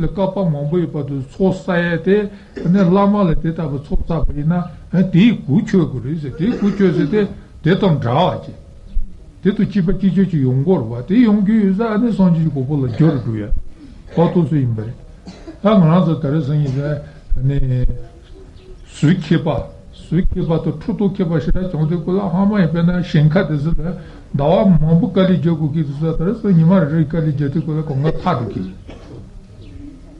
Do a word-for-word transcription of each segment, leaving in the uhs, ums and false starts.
དེ་བསྐལ་པ་མང་པོའི་བར་དུ་ཚོགས་བསགས་ཡས་དེ་ནི་བླ་མ་ལ་དེ་ལྟ་བུ་ཚོགས་བསགས་པ་ཡིན་ན་དེའི་གུར་ཆོད་དགོས་རེད་ཟེར། དེའི་གུར་ཆོད་ཟེར་དེ་དེ་དང་འདྲ་བ་ཅིག་དེ་དང་གཅིག་པ་གཅིག་རྐྱང་ཅིག་ཡོང་དགོས་རེད་བ། དེ་ཡོང་རྒྱུ་ཡོད་ས་ཨ་ནི་སངས་རྒྱས་ཀྱི་གོ་འཕང་ལ་རྒྱུ་རུ་འགྲོ་ཡ་ཕོག་ཐུག་སུ་ཡིན་པ་རེད། ད་ང་རང་ཚོ་ད་རེས་སང་ཉིན་ཟེར་ནི། ཟུར་ཁྱད་པར། ཟུར་ཁྱད་པར་དང་འཕྲོད་བསྟེན་ཁྱད་པར་ཞེ་དྲག་བྱུང་དུས་སྐབས་ལ་ཧ་མ་ཡིན་པས་ན་ཞིང་ཁ་དེ་ཚོ་ལ་ཟླ་བ་མང་པོ་དཀའ་ལས་རྒྱག་དགོས་ཀྱི་དུས་ཚོད་དེར་སོ་ཉི་མ་རེ་རེའི་དཀའ་ལས་རྒྱག་དུས་སྐབས་ལ་གང་ག་ཐག་འགྲོ་གི།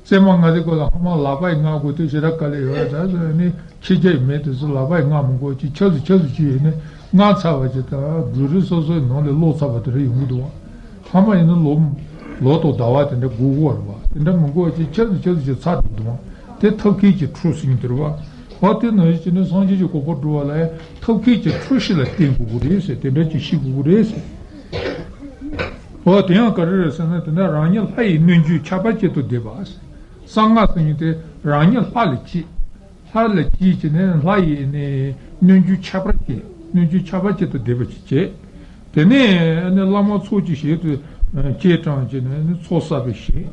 རྩེད་མོ་ང་དེ་སྐབས་ལ་ཧ་མ་ལག་པ་ཡིས་མངགས་དགོས་དུས་ཞེ་དྲག་དཀའ་ལས་ཡོད་ད་ཟེར་ནས་ཁྱེད་ཅག་ཡིས་མེད་དུས་སུ་ལག་པ་ཡིས་མངགས་མི་དགོས་ཀྱི་ཆབ་སུ་ཆབ་སུ་ཅི་ཡོད་ནས་མངགས་ཚར་བ་ཅིག་དང་འབྲུ་རིགས་སོ་སོའི་ནང་ལ་ལོག་ཚར་བ་དེ་རེད་ཡོང་གི་འདུག་བ། ཧ་མ་ཡིན་ན་ལོ། ལོ་དང་ཟླ་བ་དེ་འདྲ་སྒུག་དགོས་རེད་བ། དེ་འདྲ་མི་དགོས་ཅིག་ཆབ་སུ་ཆབ་སུ་ཅིག་ཚར་འདུག་འདུག་བ། དེ་ཐབས་མཁས་ཀྱི་འཕྲོ་ཟེར་གྱི་འདུག་རེད་བ། འོ་དེ་ནང་བཞིན་བྱས་ནས་སངས་རྒྱས་ཀྱི་གོ་འཕང་སྒྲུབ་པ་ལ་ཡང་ཐབས་མཁས་ཀྱི་འཕྲོ་ཞིག་ལ་བརྟེན་དགོས་ཀྱི་རེད་ཟེར། དེ་འདྲ་ཅིག་ཤེས་དགོས་ཀྱི་རེད་ཟེར། འོ་དེ་ཡང་ག་རེ་རེད་ཟེར་ན་དེ་འདྲ་རང་ཉིད་ལྷ་ཡི་སྣོད་བཅུད་ཁྱབ་པ་ཅན་དུ་བསྡེབས་པ་ཟེར། གསང་སྔགས་ཟེར་མཁན་དེ་རང་ཉིད་ལྷ་ལ་གཅེས། ལྷ་ལ་གཅེས་བྱས་ནས་ལྷ་ཡི་ནི་སྣོད་བཅུད་ཁྱབ་པ་ཅན། སྣོད་བཅུད་ཁྱབ་པ་ཅན་དུ་བསྡེབས་པ་ཅིག་བྱས། དེ་ནས་ནི་བླ་མ་ཚོགས་ཀྱི་ཞལ་དུ་སྐྱེས་དྲངས་བྱས་ནས་ནི་ཚོགས་བསགས་པའི་ཞིང་།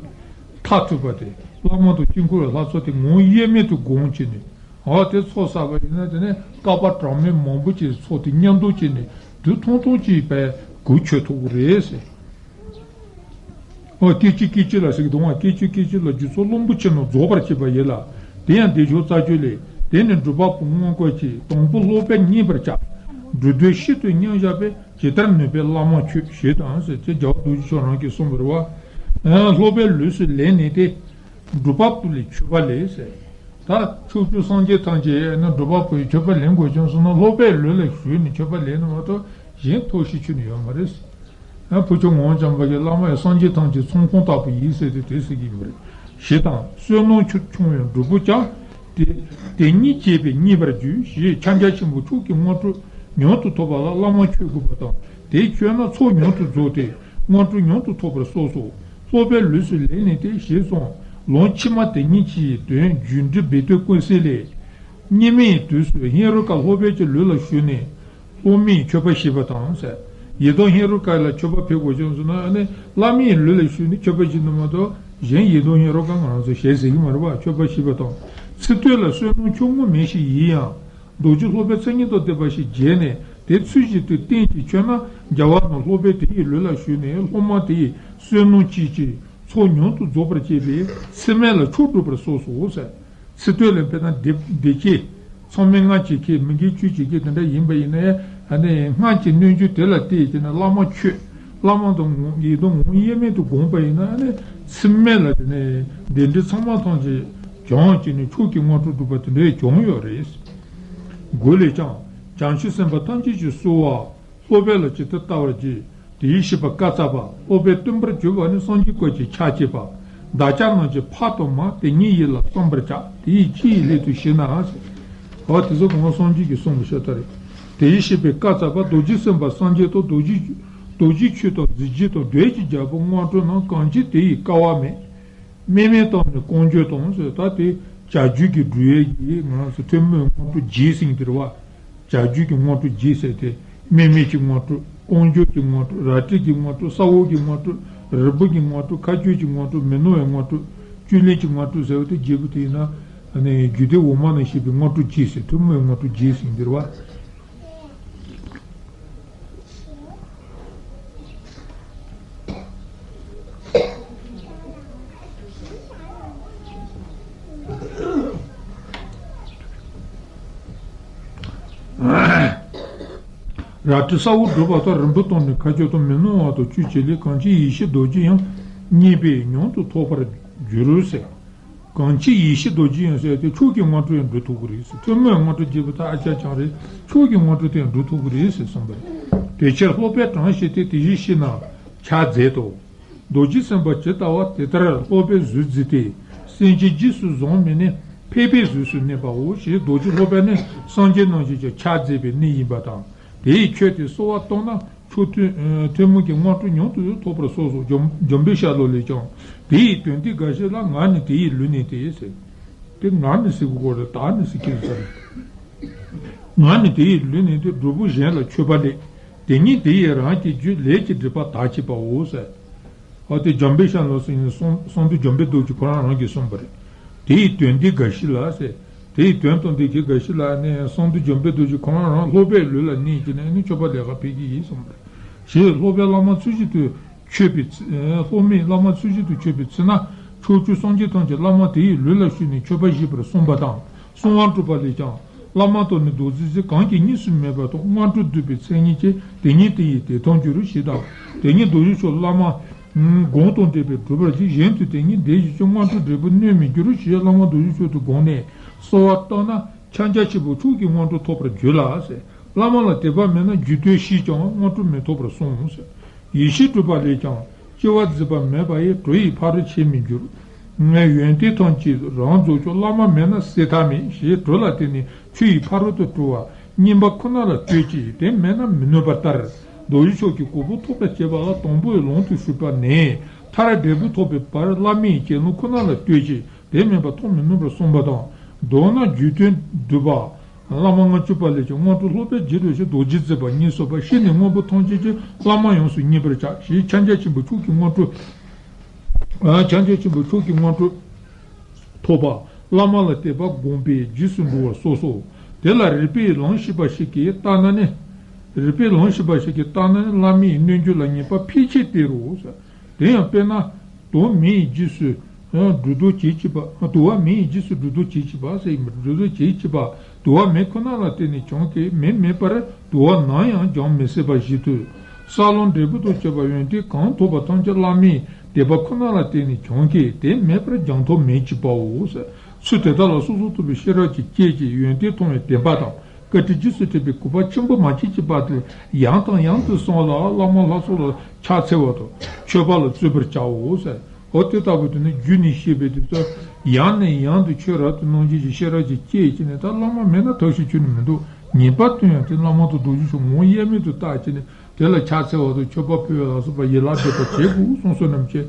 མཐར་ཐུག་པ་དེ་བླ་མ་དང་དཀྱིལ་འཁོར་བའི་ལྷ་ཚོགས་དེ་ངོ་བོ་དབྱེར་མེད་དུ་བསྒོམས་བྱས་ནས་འོ་དེ་ཚོགས་བསགས་པ་ཡིན་ན་དེ་ནི་བསྐལ་པ་གྲངས་མེད་མང་པོ་ཅིག་ཚོགས་དེ་མཉམ་དུ་བྱས་ནས་དུས་ཐུང་ཐུང་ཅིག་པའི་གུར་ཆོད་ཐུབ་ཀྱི་རེད་ཟེར། འོ་སྐད་ཅིག་སྐད་ཅིག་ལ་ཟེར་གྱི་འདུག་ཨང་། སྐད་ཅིག་སྐད་ཅིག་ལ་རྒྱུ་ཚོགས་རླུང་བུ་ཆེན་རྣམས་རྫོགས་པར་བྱེད་པ་ཡིན་ལ། དེ་ཡང་བདེ་མཆོག་རྩ་རྒྱུད་ལས། དེ་ནི་སྒྲུབ་པ་པོ་མངོན་དགའ་གྱིས། དང་པོ་སློབ་དཔོན་མཉེས་པར་བྱ། འགྲོ་དོན་ཤིན་ཏུ་མཉམ་བཞག་པས། ཇི་ལྟར་ནུས་པའི་བླ་མ་མཆོད། ཞེས་དང་ཟེར་ཏེ་རྒྱལ་བ་རྡོ་རྗེ་འཆང་རང་གིས་གསུངས་པ་རེད་བ། སློབ་པའི་ལུས་སུ་ལེན་ནས་ཏེ། སྒྲུབ་པ་པོ་ལས་མཆོད་པ་ལས་ཟེར། ད་ཕྱོགས་བཅུའི་སངས་རྒྱས་ཐམས་ཅད་ནི་སྒྲུབ་པ་པོ་ཡི་མཆོད་པ་ལེན་དགོས་ཀྱང་སོང་ན་སློབ་པའི་ལུས་ལ་ཞུགས་ནས་མཆོད་པ་ལེན་ནི་མ་གཏོགས་གཞན་ཐོགས་གཞི་ཁྱོན་ནས་ཡོད་མ་རེད། ཡང་བུ་ཆུང་ངག་དབང་བྱམས་པ་གིས་བླ་མ་ཡི་སངས་རྒྱས་ཐམས་ཅད་ཚོགས་ཁང་ལྟ་བུ་ཡིན་ཟེར་ཏེ་དེ་ཟེར་གྱི་ཡོད་རེད། ཞེས་དང་བསོད་ནམས་ཆུང་བའི་སྒྲུབ་པོ་ཀྱང་། དེ་དེ་ཉིད་བསྐྱེད་པས་མཉེས་པར་འགྱུར། ཞེས་ཕྱག་རྒྱ་ཆེན་པོ་མཆོག་གི་དངོས་གྲུབ་མྱུར་དུ་ཐོབ་པ་ལ་བླ་མ་མཆོད་དགོས་པ་དང་དེ་མཆོད་ན་ཚོགས་མྱུར་དུ་རྫོགས་ཏེ་དངོས་གྲུབ་མྱུར་དུ་ཐོབ་པར་གསུངས་སོ། སློབ་པའི་ལུས་སུ་ལེན་ནས་ཏེ་ཞེས་གསུངས། ལུང་ཕྱི་མ་དེ་ཉིད་ཀྱི་དོན་རྒྱུད་འགྲེལ་སྦས་དོན་ཀུན་གསལ་ལས། སྙིགས་མའི་དུས་སུ་ཧེ་རུ་ཀ་སློབ་དཔོན་གྱི་ལུས་ལ་ཞུགས་ནས། སློབ་མའི་མཆོད་པ་བཞེས་པ་དང་ཟེར། ཡི་དམ་ཧེ་རུ་ཀ་ལ་མཆོད་པ་ཕུལ་དགོས་བྱུང་སོང་ན་ཨ་ནི་བླ་མའི་ལུས་ལ་ཞུགས་ནས་མཆོད་པ་བཞེས་ནི་མ་གཏོགས་གཞན་ཡི་དམ་ཧེ་རུ་ཀ་ང་རང་ཚོ་ཞལ་ཟེར་གྱི་མ་རེད་པ། མཆོད་པ་བཞེས་པ་དང་། ཚིག་ཐོས་ལ་བསོད་ནམས་ཆུང་ངུ་མེད་ཞིག་ཡིན་ཡང་རྡོ་རྗེ་སློབ་དཔོན་མཚན་ཉིད་དང་ལྡན་པ་ཞིག་མཇལ་ནས་དེ་ཚུལ་བཞིན་དུ་བསྟེན་ཅིང་མཆོད་ན་རྒྱལ་བ་རྣམས་སློབ་དཔོན་དེ་ཡི་ལུས་ལ་ཞུགས་ནས་སློབ་མ་དེ་ཡི་བསོད་ནམས་ཅིས་ཀྱང་ཚོགས་མྱུར་དུ་རྫོགས་པར་བྱེད་པས་ཚེགས་མེད་ལ་མཆོག་སྒྲུབ་པར་གསུངས་སོ་ཟེར། ཚིག་ཐོས་ལ་དཔེར་ན་སྡེ་སྡེ་བརྒྱད། ཚང་མས་སྔར་གྱི་ཁས་མི་འགལ་ཆོས་ཀྱི་ཁས་དེ་འདྲ་ཡིན་པ་ཡིན་ན་ཡང་ཨ་ནི་སྔར་གྱི་སྣོད་བཅུད་དེ་ལ་བརྟེན་བྱས་ནས་བླ་མ་མཆོད། བླ་མ་དང་ངོ་ཡི་དམ་ངོ་བོ་དབྱེར་མེད་དུ་བསྒོམས་པ་ཡིན་ན་ཨ་ནི་ཚེགས་མེད་ལ་དེ་ནས་གདན་འདྲེན་ཚང་མ་ཐམས་ཅད་བྱུང་བྱས་ནས་མཆོག་གི་དངོས་གྲུབ་སྒྲུབ་པ་དེ་འདྲ་བྱུང་ཡོད་རེད། མགུར་ལས་ཀྱང་། བྱང་ཆུབ་སེམས་དཔའ་ཐམས་ཅད་ཀྱི་གསོལ་བ། སློབ་དཔོན་ལ་ཇི་ལྟར་བལྟ་བར་བགྱི། དེ་ཡིས་བཤད་པའི་བཀའ་སྩལ་པ། སློབ་དཔོན་སྟོན་པར་གྱུར་པ་ནི་སངས་རྒྱས་སྐུ་གི་ཕྱག་བྱས་པ། བདག་ཅག་རྣམས་ཀྱིས་ཕ་དང་མ་དེ་ཉིད་ཡིད་ལ་བསམ་པར་བྱ། དེ་ཡིས་ཅི་ཡི་སླད་དུ་ཞེ་ན། འོ་དེ་ཚོ་གོང་མ་སངས་རྒྱས་ཀྱིས་གསུངས་པ་ཤ་སྟག་རེད། དེ་ཡིས་བཤད་པའི་བཀའ་སྩལ་པ། རྡོ་རྗེ་སེམས་དཔའ་སངས་རྒྱས་དང་རྡོ་རྗེ་རྡོ་རྗེ་ཆོས་དང་གཟི་བརྗིད་དང་འདོད་ཀྱི་རྒྱལ་པོ་དངོས་གྲུབ་རྣམས་གང་མཆིས་དེ་ཡི་དཀའ་བ་མེད། དམན་མེད་དང་ནི་ཀོང་ཇོ་དང་ཟེར་ད་དེ་བྱ་རྒྱུད་ཀྱི་སྒྲུབ་ཡས་ཀྱི་ང་རང་ཚོ་ཐུན་མོང་དངོས་གྲུབ་བརྒྱད་ཟེར་གྱི་འདུག་རེད་བ། བྱ་རྒྱུད་ཀྱི་དངོས་གྲུབ་བརྒྱད་ཟེར་ཏེ། དམན་མེད་ཀྱི་དངོས་གྲུབ། ཀོང་ཇོ་གྱི་དངོས་གྲུབ། རལ་གྲི་གི་དངོས་གྲུབ། ས་འོག་གི་དངོས་གྲུབ། རིལ་བུ་གི་དངོས་གྲུབ། མཁའ་སྤྱོད་ཀྱི་དངོས་གྲུབ། མི་སྣང་བའི་དངོས་གྲུབ། བཅུད་ལེན་གྱི་དངོས་གྲུབ་ཟེར་བ་དེ་བརྒྱད་པོ་དེ་ཡིན་ན། ཨ་ནི་རྒྱུད་སྡེ་འོག་མ་ནས་བཤད་པའི་དངོས་གྲུབ་བརྒྱད་ཟེར་ཐུན་མོང་དངོས་གྲུབ་བརྒྱད་ཟེར་གྱི་འདུག་རེད་བ། རལ་གྲི་ས་འོག་སྒྲུབ་པ་དང་རིལ་བུ་བཏང་ནས་མཁའ་སྤྱོད་དང་མི་སྣང་བ་དང་བཅུ་གཅིག་ལས། གང་མཆིས་ཡེ་ཤེས་རྡོ་རྗེ་ཡང་། མཉེས་པས་མྱུར་དུ་ཐོབ་པར་འགྱུར་ཟེར། གང་མཆིས་ཡེ་ཤེས་རྡོ་རྗེ་ཡང་ཟེར་ཏེ་མཆོག་གི་དངོས་གྲུབ་ཡང་འགྲུབ་ཐུབ་ཀྱི་རེད་ཟེར། ཐུན་མོང་དངོས་གྲུབ་བརྒྱད་པོ་ད་ཨ་ཅག་ཅང་རེད། མཆོག་གི་དངོས་གྲུབ་དེ་ཡང་འགྲུབ་ཐུབ་ཀྱི་རེད་ཟེར་གསུངས་པ་རེད། དེ་ཕྱིར་སློབ་དཔོན་གྲངས་བཤད་དེ། དེ་བཞིན་གཤེགས་རྣམས་ཕྱག་མཛད་དོ། རྡོ་རྗེ་སེམས་དཔའ་ཇི་ལྟ་བ་དེ་ལྟར་སློབ་དཔོན་གཟུགས་མཛེས་ཏེ། སེམས་ཅན་རྗེས་སུ་བཟུང་མི་ནི་ཕལ་པའི་གཟུགས་སུ་གནས་པའོ། ཞེས་རྡོ་རྗེ་སློབ་དཔོན་ནི་སངས་རྒྱས་རྣམས་ཀྱི་ཕྱག་མཛད་པའི་གནས་ཡིན་པ་དང་། དེ་ཡི་ཆོས་དེ་གསོལ་བ་བཏབ་ན་མཆོག་ཐུན་ཨ་ཐུན་མོང་གི་དངོས་གྲུབ་མྱུར་དུ་ཐོབ་པར་གསུངས་སོ། འཇམ་འཇམ་དཔལ་ཤར་ལྷོ་ལས་ཀྱང་། དེ་ཡི་དོན་ཏེ་འགའ་ཞིག་ལ། ངག་ནི་དེ་ཡི་ལུས་ནི་སྟེ་ཟེར། དེ་ངག་ནི་ཟེར་དགོས་རེད། ད་ནི་ཟེར་གྱི་རེད་ཟེར། ངག་ནི་དེ་ཡི་ལུས་ནི་སྟེ། སྒྲུབ་པོ་གཞན་ལ་མཆོད་པ་ལས། དེ་ཉིད་དེ་ཡི་རང་གི་རྒྱུད། ལས་ཀྱི་སྒྲིབ་པ་དག་བྱེད་པའོ་ཟེར། འོ་དེ་འཇམ་དཔལ་ཤར་ལ་སོགས་ཡིན་གསང་གསང་འདུས་འཇམ་དཔལ་རྡོ་རྗེ་ཁོ་རང་རང་གིས་གསུངས་པ་རེད། དེ་ཡི་དོན་འདི་འགའ་ཞིག་ལ་ཟེར། དེ་ཡི་དོན་དང་ལྡན་གྱི་འགའ་ཞིག་ལ་ནི་གསང་འདུས་འཇམ་དཔལ་རྡོ་རྗེ་ཁོ་རང་རང་སློབ་པའི་ལུས་ལ་གནས་ཀྱི་ནས་ནི་མཆོད་པ་ལས་ཀ་ཕེབས་ཀྱི་ཡིན་གསུངས་པ་རེད། ཞེས་སློབ་པའི་བླ་མ་ཚུལ་བཞིན་དུ་མཆོད་པའི་ཚེ། སློབ་མའི་བླ་མ་ཚུལ་བཞིན་དུ་མཆོད་པའི་ཚེ་ན། ཕྱོགས་བཅུའི་སངས་རྒྱས་ཐམས་ཅད་བླ་མ་དེ་ཡི་ལུས་ལ་ཞུགས་ནས་མཆོད་པ་བཞེས་པར་གསུངས་པ་དང་། གསུང་བ་གྲུབ་པ་ལས་ཀྱང་། བླ་མ་དང་ནི་རྡོ་རྗེ་རྩེ་གང་གིས་གཉིས་སུ་མེད་པ་དང་དངོས་གྲུབ་བསྡུས་པའི་མཚན་ཉིད་ཀྱིས་དེ་ཉིད་དེ་ཡི་དེ་མཐོང་འགྱུར་ཞེས་དང་། དེ་ཉིད་རྡོ་རྗེ་མཆོག་བླ་མ་དགོངས་དང་ལྡན་པས་གྲུབ་པར་བགྱི། གཞན་དུ་དེ་ཉིད་འདི་བཞིན་གྱི་དངོས་གྲུབ་འབྲས་བུ་གནོད་མི་འགྱུར་ཞེས་བླ་མ་རྡོ་རྗེ་མཆོག་ཏུ་དགོངས་ནས་གསོལ་བ་བཏབ་ན། ཕྱག་རྒྱ་ཆེན་པོ་མཆོག་གི་དངོས་གྲུབ་ཐོབ་པར་འགྱུར་ལ་ཟེར། བླ་མ་ལ་དད་པ་མེད་ན་རྒྱུད་དོན་ཤེས་ཀྱང་དངོས་གྲུབ་མི་ཐོབ་པར་གསུངས་ཟེར། ཡེ་ཤེས་གྲུབ་པ་ལས་ཀྱང་། སྐྱེ་བ་རྫོགས་པ་མེད་པ་ཡི་གྲོགས་ཡི་ཕ་རོལ་ཕྱིན་མི་འགྱུར། ངའི་ཡོན་ཏན་ཐམས་ཅད་རང་རྫོགས་ཀྱང་བླ་མ་མེད་ན་ཟད་མཐའ་མེད་ཞེས་གྲོགས་ལ་བརྟེན་ནས་ཆོས་ཡི་ཕ་རོལ་ཏུ་གྲོལ་བ་གཉིས་པ་ཁོ་ན་ལ་ལྟོས་ཀྱིས་དེ་མེད་ན་མི་ནུས་པ་ལྟར། རྡོ་རྗེ་མཆོག་གི་གོ་འཕང་ཐོབ་པར་བྱེད་པ་ལ་དང་པོའི་ལམ་དུ་ཞུགས་པ་ནས་མཐར་འབྲས་བུ་ཐོབ་པའི་བར་བླ་མའི་སྤྱན་སློབ་ཁོ་ན་ལ་ལྟོས་ཀྱིས། དེ་མེད་པར་མཐོང་མི་ནུས་པར་གསུངས་པ་དང་། མདོར་ན་རྒྱུད་དོན་བསྡུས་པ། བླ་མ་ལྔ་བཅུ་པ་ལས་ཀྱང་དངོས་གྲུབ་སློབ་པའི་རྗེས་འགྲོ་ཞེས་རྡོ་རྗེ་རྩེ་པ་གཉིས་སོགས་པ་ཤེས་ནས་དངོས་པོ་ཐམས་ཅད་ཀྱི་བླ་མ་ཡོངས་སུ་བརྙེས་པར་བྱ་ཞེས་ཕྱག་རྒྱ་ཆེན་པོ་མཆོག་གི་དངོས་གྲུབ། ཨ། ཕྱག་རྒྱ་ཆེན་པོ་མཆོག་གི་དངོས་གྲུབ་ཐོབ་པ། བླ་མ་ལ་དད་པ་བསྒོམས་པས་རྗེས་སུ་འགྲོ་བར་གསུངས་སོ། དེ་ལ་རིགས་པས་ལམ་ཤེས་པ་ཞིག་གིས་བལྟས་ན་ནི། རིགས་པས་ལམ་ཤེས་པ་ཞིག་གིས་བལྟས་ན་ནི་བླ་མའི་རྣལ་འབྱོར་ལ་ངེས་པ་ཕལ་ཆེར་སྟེར་རོ། དེ་ཡང་དཔེར་ན། དུ་བ་མེ་ཡི་རྗེས་སུ་སྒྲོ་འདོགས་བྱེད་ཅེས་པ། དུ་བ་མེ་ཡི་རྗེས་སུ་སྒྲོ་འདོགས་བྱེད་ཅེས་པ་ཟེར་ཡིན་པ། སྒྲོ་འདོགས་བྱེད་ཅེས་པ། དུ་བ་མེ་ཁོ་ན་ལ་བརྟེན་ནས་བྱུང་སྟེ་མེ་མེད་པར་དུ་བ་ནམ་ཡང་འབྱུང་མི་སྲིད་པ་བཞིན་དུ། ས་ལམ་འབྲས་བུ་དང་བཅས་པ་ཡོན་ཏན་གང་ཐོབ་པ་ཐམས་ཅད་བླ་མའི་དད་པ་ཁོ་ན་ལ་བརྟེན་ནས་བྱུང་སྟེ་དེ་མེད་པར་འབྱུང་ཐབས་མེད་ཅེས་པའོ། ཚུལ་དེ་དག་ལ་སོ་སོར་རྟོག་པའི་ཤེས་རབ་ཀྱི་སྐྱེས་ཀྱི་ཡོན་ཏན་མཐོང་བའི་བདེན་པ་དང་། བཀའ་དྲིན་རྗེས་སུ་དྲན་པའི་གུས་པ་ཆེན་པོ་མ་སྐྱེས་ཀྱི་བར་དུ་ཡང་དང་ཡང་དུ་གསོལ་ལ་བླ་མ་ལྷ་ཚོགས་ལ་ཕྱག་འཚལ་བ་དང་མཆོད་པ་ལ་བརྩོན་པར་བྱའོ་ཟེར། འོ་དེ་ལྟ་བུ་དེ་ནི་རྒྱུད་ནས་བཤད་པའི་དེ་ཚོ་ཡང་ནས་ཡང་དུ་ཆོས་རབ་ཏུ་གནང་བྱེད་ཀྱི་ཤེས་རབ་ཀྱི་སྐྱེས་ཀྱི་ནི་ད་བླ་མ་མེད་ན་ཐབས་ཤེས་ཁྱོན་ནས་མི་འདུག་ཉན་པ་དོན་ཡང་དེ་བླ་མ་དང་རྡོ་རྗེ་ཆོས་ངོ་དབྱེར་མེད་དུ་བལྟ་བྱས་ནས་དེ་ལ་ཕྱག་འཚལ་བ་དང་མཆོད་པ་ཕུལ་བ་ལ་སོགས་པ་ཡིད་ལ་འདོད་པ་བྱེད་དགོས་གསུངས་བསོད་ནམས་ཀྱི་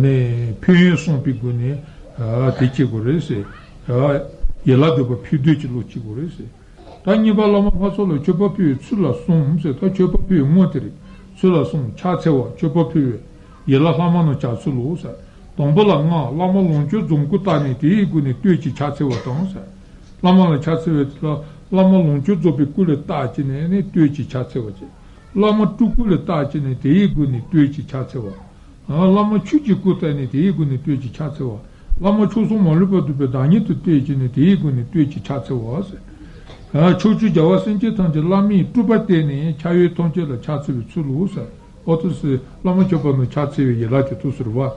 ནི་ཕན་ཡོན་གསུངས་པའི་སྒོ་ནས་དེ་བྱེད་དགོས་རེད་ཟེར། ཡིད་ལ་འདོད་པ་ཕུལ་འདོད་ཀྱི་བློ་བྱེད་དགོས་རེད་ཟེར། ད་གཉིས་པ་བླ་མ་ལྷ་ཚོགས་ལ་མཆོད་པ་ཕུལ་བའི་ཚུལ་ལ་གསུངས་ཟེར། ད་མཆོད་པ་ཕུལ་བའི་དངོས་དེ་རེད། ཚུལ་ལ་གསུངས། ཕྱག་འཚལ་བ། མཆོད་པ་ཕུལ་བའི་ཡིད་ལ་བླ་མ་རྣམས་བྱ་ཚུལ་ལོ་ཟེར། དང་པོ་ལ་ལྔ། བླ་མ་ལོངས་སྤྱོད་རྫོགས་སྐུ་བལྟ་ནས་དེའི་སྒོ་ནས་བསྟོད་ཅིང་ཕྱག་འཚལ་བ་དང་ཟེར། བླ་མ་ལ་ཕྱག་འཚལ་བའི་ཚུལ་ལ་བླ་མ་ལོངས་སྤྱོད་རྫོགས་པའི་སྐུ་ལ་བལྟ་བྱས་ནས་ནི་བསྟོད་ཅིང་ཕྱག་འཚལ་བ་བྱས། བླ་མ་སྤྲུལ་སྐུ་ལ་བལྟ་བྱས་ནས་དེའི་སྒོ་ནས་བསྟོད་ཅིང་ཕྱག་འཚལ་བ། བླ་མ་ཆོས་ཀྱི་སྐུ་བལྟས་ནས་དེའི་སྒོ་ནས་བསྟོད་ཅིང་ཕྱག་འཚལ་བ། བླ་མ་མཆོག་གསུམ་མ་ལུས་པ་འདུས་པའི་བདག་ཉིད་དུ་བལྟས་བྱས་ནས་དེའི་སྒོ་ནས་བསྟོད་ཅིང་ཕྱག་འཚལ་བ་ཟེར། ཕྱོགས་བཅུའི་རྒྱལ་བ་སེམས་ཅན་ཐམས་ཅད་བླ་མའི་སྤྲུལ་པར་བལྟས་ནས་ཕྱག་གཡས་ཐམས་ཅད་ལ་ཕྱག་འཚལ་བའི་ཚུལ་ལོ་ཟེར། ཨོ་ཏུ་སི་བླ་མ་མཆོད་པ་རྣམས་ཕྱག་འཚལ་བའི་ཡན་ལག་གི་ཐུགས་སུ་རུ་བ།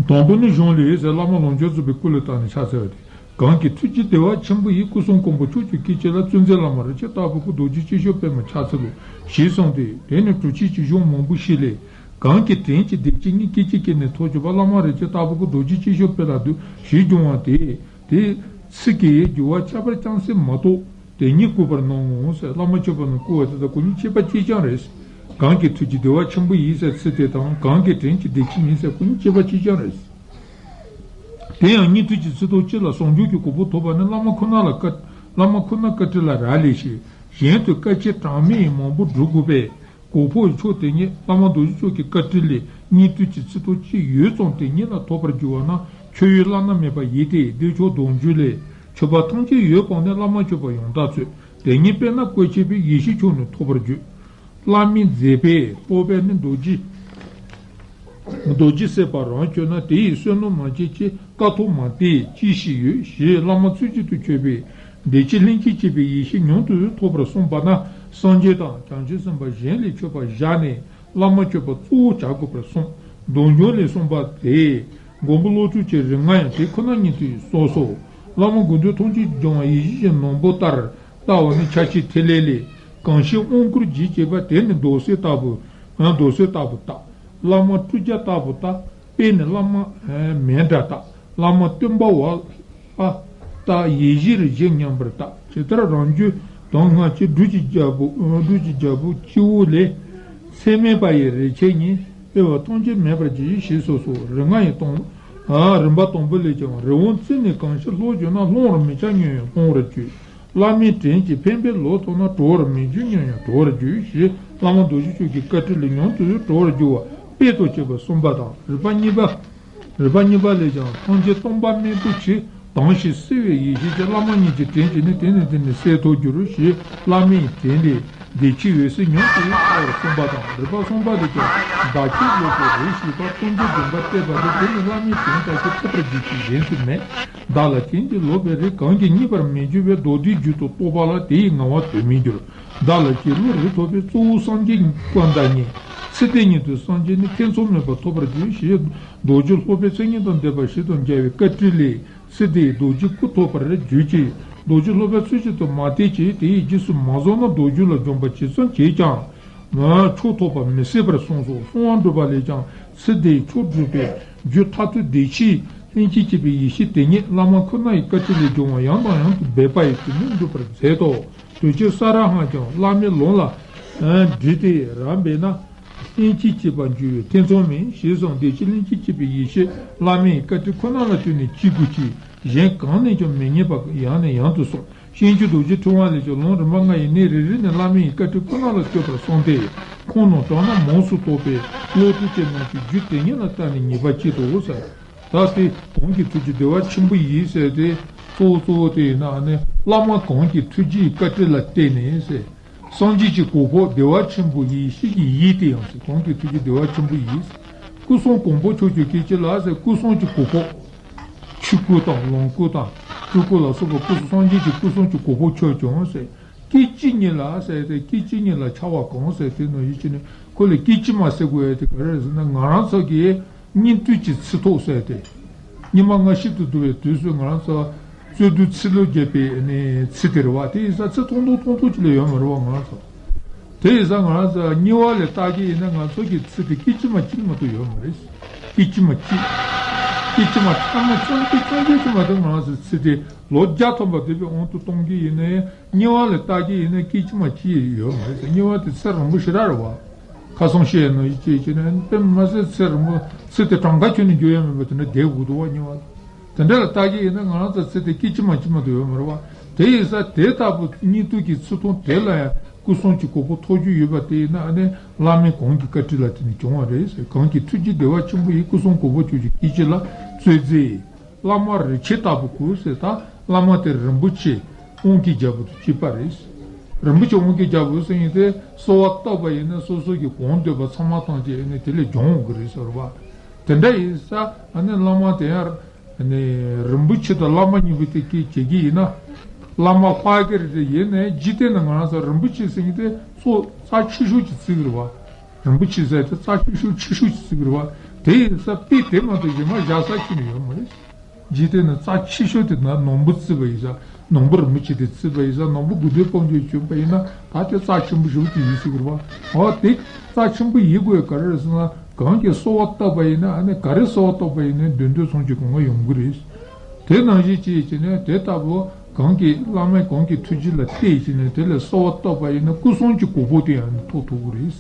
དང་པོ་ནི་གཞུང་ལས་ཟེར། བླ་མ་ལོངས་སྤྱོད་རྫོགས་པའི་སྐུ་ལ་བལྟས་ནས་ཕྱག་འཚལ་བ་སྟེ། གང་གི་ཐུགས་ཀྱི་བདེ་བ་ཆེན་པོ་ཡིས། སྐུ་གསུམ་ཀུན་པོ་ཕྱོགས་བཅུའི་སྐད་ཅིག་ལ། གཙོ་མཛད་བླ་མ་རིན་ཆེན་ལྟ་བུ་སྐུ། རྡོ་རྗེ་སྐྱེས་མཆོག་དཔལ་མོ་ཕྱག་འཚལ་ལོ། ཞེས་གསུངས་ཏེ། དེ་ནས་གྲུབ་ཆེན་གྱི་གཞུང་མང་པོ་ཞིག་ལས། གང་གི་དྲིན་གྱིས་བདེ་སྐྱིད་ཉིད། སྐད་ཅིག་གིས་ནི་ཐོབ་གྱུར་པ། བླ་མ་རིན་ཆེན་ལྟ་བུ་སྐུ། རྡོ་རྗེ་སྐྱེས་མཆོག་དཔལ་ལ་འདུད། ཞེས་འབྱུང་བ་དེ། དེ་ཚིག་གི་འགྱུར་བ་ཁྱད་པར་ཅུང་ཟད་མ་གཏོགས་དེ་ཉིད་བཀོད་པར་སྣང་ངོ་ཟེར། བླ་མ་མཆོད་པ་རྣམས་བཀོད་པ་དེ་དག་ཀུན་གཉིས་ཁྱད་པར་གཅིག་རྐྱང་རེད། གང་གི་ཐུགས་ཀྱི་བདེ་བ་ཆེན་པོ་ཡིས་ཟེར་ཚིག་དེ་དང་། གང་གི་དྲིན་གྱིས་བདེ་སྐྱིད་ཉིད་ཟེར་ཀུན་གཉིས་ཁྱད་པར་གཅིག་རྐྱང་རེད། དེ་ཡང་སྙིགས་དུས་ཀྱི་ཚིག་ཐོག་གཅིག་ལ་ཟུང་འཇུག་གི་གོ་འཕང་ཐོབ་པ་ནི་བླ་མ་ཁོ་ན་ལ་བཀའ། བླ་མ་ཁོ་ན་བཀའ་དྲིན་ལ་རག་ལས་ཤིང་། གཞན་དུ་དཀའ་སྤྱད་གྲངས་མེད་ཡིས་མང་པོ་བསྒྲུབ་དགོས་པས། གོ་འཕང་མཆོག་དེ་ཉིད་བླ་མ་རྡོ་རྗེ་མཆོག་གི་བཀའ་དྲིན་ལས་སྙིགས་དུས་ཀྱི་ཚིག་ཐོག་གཅིག་ཡོད་ཙང་དེ་ཉིད་ལ་ཐོབ་པར་འགྱུར་བ་ན་མཆོད་ཡུལ་བླ་ན་མེད་པ་ཡིན་ཏེ། བདེ་མཆོག་གདུང་བརྒྱུད་ལས། མཆོད་པ་ཐམས་ཅད་ཡོད་པ་ནི། བླ་མ་མཆོད་པ་ཡང་དག་མཆོད། དེ་ཉིད་དཔེར་ན་བཀོད་ཆེ་བའི་ཡེ་ཤེས་མཆོག་ནི་ཐོབ་པར་འགྱུར། བླ་མའི་མཛད་པས་རྟོགས་པས་ནི་རྡོ་རྗེ། རྡོ་རྗེ་སྲིད་པ་རང་བྱོན་ན། དེ་ཡི་བསོད་ནམས་མ་སྐྱེས་ཀྱི། དཀའ་ཐུབ་མ་སྟེ་ཅི་ཞིག་ཡོད། ཞེས་བླ་མ་ཚུལ་བཞིན་དུ་མཆོད་པས་བདེ་སྐྱིད་ལྷན་ཅིག་སྐྱེས་པའི་ཡེ་ཤེས་མྱུར་དུ་ཐོབ་པར་གསུངས་པ་ན། སངས་རྒྱས་དང་བྱང་ཆུབ་སེམས་དཔའ་གཞན་ལས་མཆོད་པ་བཞག་ནས་བླ་མ་མཆོད་པ་གཙོ་བོར་བྱ་དགོས་པར་གསུངས། གདུང་བརྒྱུད་ལས་གསུངས་པ་སྟེ། མགོན་པོ་ཀླུ་སྒྲུབ་ཀྱི་རིགས་ལྔ་ཡང་དེ་ཁོ་ན་ཉིད་དུ་གསུངས་སོ། བླ་མ་དགོངས་དོན་ཐམས་ཅད་སྦྱང་བ་ཡེ་ཤེས་ཀྱི་ནོར་བུ་ལྟར་ལྟ་བ་ནི་ཕྱག་ཆེན་ཐིག་ལེ་ལས། གང་ཞིག་དབང་བསྐུར་རྒྱུད་བཅས་པ། དེ་ནི་རྡོ་སེ་ལྟ་བུ། རྡོ་སེ་ལྟ་བུ་ལྟ། བླ་མ་སྤྲུལ་སྐྱབས་ལྟ་བུ་ལྟ། དཔེ་ནི་བླ་མ་མཎྜལ་ལྟ། བླ་མ་སྟོན་པ་བ་ལ་ལྟ། ཡེ་ཤེས་རིག་བྱེད་མཉམ་པར་ལྟ། ཇི་ལྟར་རང་རྒྱུད་དང་སྔ་ཕྱི་སྦྲུལ་གྱི་རྒྱལ་པོ། སྦྲུལ་གྱི་རྒྱལ་པོ་སྤྱི་བོ་ལས། ཚད་མེད་པ་ཡི་རིག་བྱེད་ཉིད། དབྱེ་བ་ཐམས་ཅད་མེད་པར་གྱིས་ཞེས་གསུངས་སོ། རིམ་ལྔ་ཡི་དང་། རིམ་པ་དང་པོ་ལས་ཀྱང་རི་བོང་ཙི་ནས་གང་ཞིག་ལྷོར་བྱོན་ན། ལྷུང་བར་མི་བྱ་ཉོན་ཡང་ལྷུང་བར་གྱུར། བླ་མའི་དྲིན་གྱིས་ཕན་པའི་ལོ་ཐོབ་ན། གྲོལ་བར་མི་འགྱུར་ཉོན་ཡང་གྲོལ་བར་འགྱུར། ཞེས་བླ་མ་རྡོ་རྗེ་མཆོག་གི་བཀའ་དྲིན་ལས་མྱུར་དུ་གྲོལ་བར་འགྱུར་ དཔལ་དུ་བྱེད་པ་གསུམ་པ་དང་། རིགས་པ་གཉིས་པ། རིགས་པ་གཉིས་པ་ལས་ཀྱང་། ཐམས་ཅད་སྟོང་པ་རྨད་དུ་བྱས། དྭངས་ཤིང་བསིལ་བའི་ཡེ་ཤེས་ཀྱིས། བླ་མ་ཉིད་ཀྱི་དྲིན་གྱིས་ནི། དེ་ནས་དེ་ནི་གསལ་ཐོབ་འགྱུར་ཞེས་བླ་མའི་དྲིན་ལས་བདེ་ཆེན་འོད་ཟེར་མྱུར་དུ་ཐོབ་པར་གསུངས་པ་དང་། རིགས་པ་གསུམ་པ་ལས་ཀྱང་། བདག་གིས་སློབ་དཔོན་རིགས་ཤེས་པ། ཐུགས་རྗེ་བདེན་པར་གཏད་པ་དེ། དེ་ནི་བླ་མའི་དྲིན་ལྟ་ཞིང་ཐོབ་པར་འགྱུར་ཞེས་གཞན་དུ་མེད། བདག་ལ་བྱིན་གྱིས་རློབ་པའི་རིགས། གང་གིས་རྙེད་པར་མི་འགྱུར་བའི། མདོ་སྡེའི་རྒྱུད་དུ་གཏོགས་པ་ལ། དེ་ཡི་ངལ་བ་དོན་མི་འགྱུར། བདག་ལ་ཅི་བློ་རིག་ཐོབ་པའི། གཙོ་བོ་སངས་རྒྱས་ཀུན་བདག་ཉིད། ཚེ་འདི་ཉིད་དུ་སངས་རྒྱས་ནས། ཐེ་ཚོམ་མེད་པར་ཐོབ་པར་འགྱུར་ཞེས། རྡོ་རྗེ་སློབ་དཔོན་མཚན་ཉིད་དང་ལྡན་པ་ཞིག་དང་མཇལ་བའི་བཀའ་དྲིན་ལས། ཚེ་འདིའི་རྡོ་རྗེ་སྐུ་ཐོབ་པར་གྱུར་ཅིག། རྡོ་རྗེ་སློབ་དཔོན་ཚུལ་བཞིན་དུ་མ་བསྟེན་ཅིག། དེ་ཡི་རྗེས་སུ་མ་བཟུང་ན། རྡོ་རྗེ་ལ་འཇོམས་པ་ཇི་ཙམ་བྱས་ཀྱང་། མཆོག་ཐོབ་པ་མི་སྲིད་པར་གསུངས་སོ། གསང་བ་འགྲུབ་པ་ལས་ཀྱང་། ཚེ་འདིའི་མཆོག་སྒྲུབ་པའི་རྒྱུ་མཐར་ཐུག་བདེ་ཆེན་ལྷན་ཅིག་སྐྱེས་པའི་ཡེ་ཤེས་དེ་ཉིད། བླ་མ་ཁོ་ན་ཡི་བཀའ་དྲིན་ལས་བྱུང་བ། ཡང་དང་ཡང་དུ་འབད་པ་ཡིས། དེ་ནི་འགྲུབ་པར་མཛད་དོ། དུས་ཕྱིས་ས་ར་ཧང་ཀྱང་བླ་མའི་ལུང་ལ་འདྲིས་ཏེ་རབ་འབད་ན། ལྷན་ཅིག་སྐྱེས་པར་འགྱུར་བས་ཐེ་ཚོམ་མེད། ཞེས་གསུངས། བདེ་ཆེན་ལྷན་ཅིག་སྐྱེས་པའི་ཡེ་ཤེས་བླ་མའི་བཀའ་དྲིན་ཁོ་ན་ལ་བརྟེན་ནས་སྐྱེ་དགོས་ཀྱི། གཞན་གང་ནས་ཀྱང་མི་རྙེད་པ་ཡང་ནས་ཡང་དུ་གསུངས། བཤེས་མཆོག་རྡོ་རྗེ་ཕྲེང་བ་ལས་ཀྱང་། ལུང་རིམ་པ་ལྔ་ཡི་གནས་རེ་རེ་ནས་བླ་མའི་བཀའ་དྲིན་ཁོ་ན་ལ་ལྟོས་པར་གསུངས་ཏེ། ཁོང་རྣམས་དྲང་སྣང་མང་སུ་རྟོགས་པའི་བློ་གྲོས་ཅན་རྣམས་ཀྱིས་རྒྱུད་དེ་ཉིད་ལ་བལྟས་ནས་ངེས་པ་སྐྱེད་དོ་ཟེར། ད་དེ་གང་གི་ཐུགས་ཀྱི་བདེ་བ་ཆེན་པོ་ཡིས་ཟེར་ཏེ། གཙོ་བོ་གཙོ་བོ་དེ་ཡིན་ན་ནི་བླ་མ་གང་གི་ཐུགས་རྗེའི་བཀའ་དྲིན་ལ་བརྟེན་ནས་ཟེར། སངས་རྒྱས་ཀྱི་གོ་འཕང་བདེ་བ་ཆེན་པོ་ཡི་ཤེས་ཀྱི་ཡིད་དེ་ཡང་ཟེར། གང་གི་ཐུགས་ཀྱི་བདེ་བ་ཆེན་པོ་ཡིས། སྐུ་གསུང་གོ་འཕང་མཆོག་གྱུར་སྐད་ཅིག་ལ་ཟེར། སྐུ་གསུང་གི་གོ་འཕང་། ཆོས་སྐུ་དང་ལོངས་སྐུ་དང་སྤྲུལ་སྐུ་ལ་སོགས་པ་སྐུ་གསུང་སངས་རྒྱས་ཀྱི་སྐུ་གསུང་གི་གོ་འཕང་མཆོག་ཀྱང་ཟེར། སྐད་ཅིག་ཉིད་ལ་ཟེར་ཏེ། སྐད་ཅིག་ཉིད་ལ་འཆར་བ་གང་ཟེར་དེ་ནང་བཞིན་བྱས་ནས། ཁོ་ལ་སྐད་ཅིག་མ་ཟེར་དགོས་ཡ་དེ་ག་རེ་རེད་ཟེར་ན། ང་རང་ཚོ་གི་སྙིགས་དུས་ཀྱི་ཚེ་ཐོག་ཟེར་ཏེ། སྙིགས་མ་ལྔ་བཞི་ཏུ་བསྡུ་བའི་དུས་སུ་ང་རང་ཚོ་རྩོད་དུས་ཚེ་ལོ་བརྒྱད་པའི་ནི་ཚེ་དེ་རེད་བ། དེ་ཡིན་ཙང་ཚེ་ཐུང་ཐུང་ཐུང་ཐུང་ཅིག་ལས་ཡོད་མ་རེད་བ། ང་རང་ཚོ་དེ་ཡིན་ཙང་ང་རང་ཚོ་དམྱལ་བ་ལས་བལྟ་གི་ཡིན་ན། ང་ཚོ་གི་ཚེ་དེ་སྐད་ཅིག་མ་གཅིག་མ་གཏོགས་ཡོད་མ་རེད། སྐད་ཅིག་མ་གཅིག་སྐད་ཅིག་མ་ཐ་མ་ཙམ་གྱི་ཙམ་གྱི་ཅིག་མ་གཏོགས། ང་རང་ཚོ་ཚེ་དེ་ལོ་བརྒྱ་ཐམ་པ་བསྡད་པའི་དབང་དུ་གཏོང་གི་ཡིན་ན་ཡང་། དམྱལ་བ་ལས་བལྟ་གི་ཡིན་ན་སྐད་ཅིག་མ་གཅིག་ཡོད་མ་རེད། དམྱལ་བ་དེ་ཚེ་རིང་པོ་ཞེ་དྲག་རེད་བ། ཁ་སང་བཤད་ནོ་ཡི་ཅེས་བྱས་ནས། དཔེ་མ་ཟད་ཚེ་རིང་པོ་ཚེ་དེ་གྲངས་ཀ་ཁྱོན་ནས་འགྱུར་ཡ་མེད་པ་དེ་འདྲ་བསྡད་དགོས་འདུག་བ། དམྱལ་བ་དེ་འདྲ་ལ་བལྟ་གི་ཡིན་ན་ང་རང་ཚོ་ཚེ་དེ་སྐད་ཅིག་མ་གཅིག་མ་གཏོགས་ཡོད་མ་རེད་བ། དེ་ཡིན་ཙང་དེ་ལྟ་བུ་སྙིགས་དུས་ཀྱི་ཚེ་ཐུང་དེ་ལ་ཡང་སྐུ་གསུང་གི་གོ་འཕང་ཐོབ་རྒྱུ་ཡོད་པ་དེ་ཡིན་ན། ཨ་ནི་བླ་མའི་གང་གི་བཀའ་དྲིན་ལ་བརྟེན་ནས་བྱུང་བ་རེད་ཟེར། གང་གི་ཐུགས་རྗེ་བདེ་བ་ཆེན་པོ་ཡིས། སྐུ་གསུང་གོ་འཕང་མཆོག་གྱུར་སྐད་ཅིག་ལ་རྩོད་མཛད། བླ་མ་རིན་ཆེན་ལྟ་བུ་སྐུ་ཟེར། ད་བླ་མ་དེ་རིན་པོ་ཆེ་དབང་གི་རྒྱལ་པོ་དང་གཅིག་པ་རེད། རིན་པོ་ཆེ་དབང་གི་རྒྱལ་པོ་ཟེར་མཁན་དེ་གསོལ་བ་བཏབ་པ་ཡིན་ན་སོ་སོ་གི་གང་འདོད་པ་ཚང་མ་བཏང་བྱས་ནས་དེ་ལས་འབྱུང་འོང་གི་རེད་ཟེར་བ། དེ་འདྲ་ཡིན་ཙང་ཨ་ནི་བླ་མ་དེ་ཡང་ཨ་ནི་རིན་པོ་ཆེ་དང་བླ་མ་གཉིས་པོ་དེ་སྐད་བྱེད་ཀྱི་ཡིན་ན། བླ་མ་ལྷག་གི་རེད། དེ་ཡིན་ནའི་འཇིག་རྟེན་ན་ང་རང་ཚོ་རིན་པོ་ཆེ་ཟེར་མཁན་དེ་གཙོ་རྩ་ཆེ་ཤོས་ཀྱི་རྩིས་ཀྱི་རེད་བ། རིན་པོ་ཆེ་ཟེར་དེ་རྩ་ཆེ་ཤོས་ཆེ་ཤོས་ཀྱི་རྩིས་ཀྱི་རེད་བ། དེ་ཡིན་ཙང་དཔེ་དེ་མ་གཏོགས་གཞན་མ་བཞག་ས་ཁྱོན་ནས་ཡོད་མ་རེད། འཇིག་རྟེན་ན་རྩ་ཆེ་ཤོས་དེ་ན་ནོར་བུ་བརྩིས་པ་ཡིན་ཙང་། ནོར་བུ་རིན་པོ་ཆེ་དེ་བརྩིས་པ་ཡིན་ཙང་། ནོར་བུ་དགུ་འདོད་སྤོམ་གྱོན་གྱོན་པ་ཡིན་ན་ད་དེ་རྩ་ཆེན་པོ་ཞེ་པོ་ཅིག་ཡིན་སྲིད་ཀྱི་རེད་བ། འོ་དེ་རྩ་ཆེན་པོ་ཡིན་དགོས་ག་རེ་རེད་ཟེར་ན། གང་གིས་གསོལ་བ་བཏབ་པ་ཡིན་ན། ཨ་ནི་ག་རེ་གསོལ་བ་བཏབ་པ་ཡིན་ན་འདོད་འདོད་ཚོམ་གྱི་གོང་མ་ཡོང་གི་རེད། དེ་ནང་བཞིན་བྱས་བྱས་ནས་དེ་ལྟ་བུ་གང་གིས་བླ་མའི་གང་གི་ཐུགས་རྗེ་ལ་བལྟས་བྱས་ནས་དེ་ལས་གསོལ་བ་བཏབ་པ་ཡིན་ན་སྐུ་གསུམ་གྱི་གོ་འཕང་དེ་ཡང་ཐོབ་ཐུབ་ཀྱི་རེད།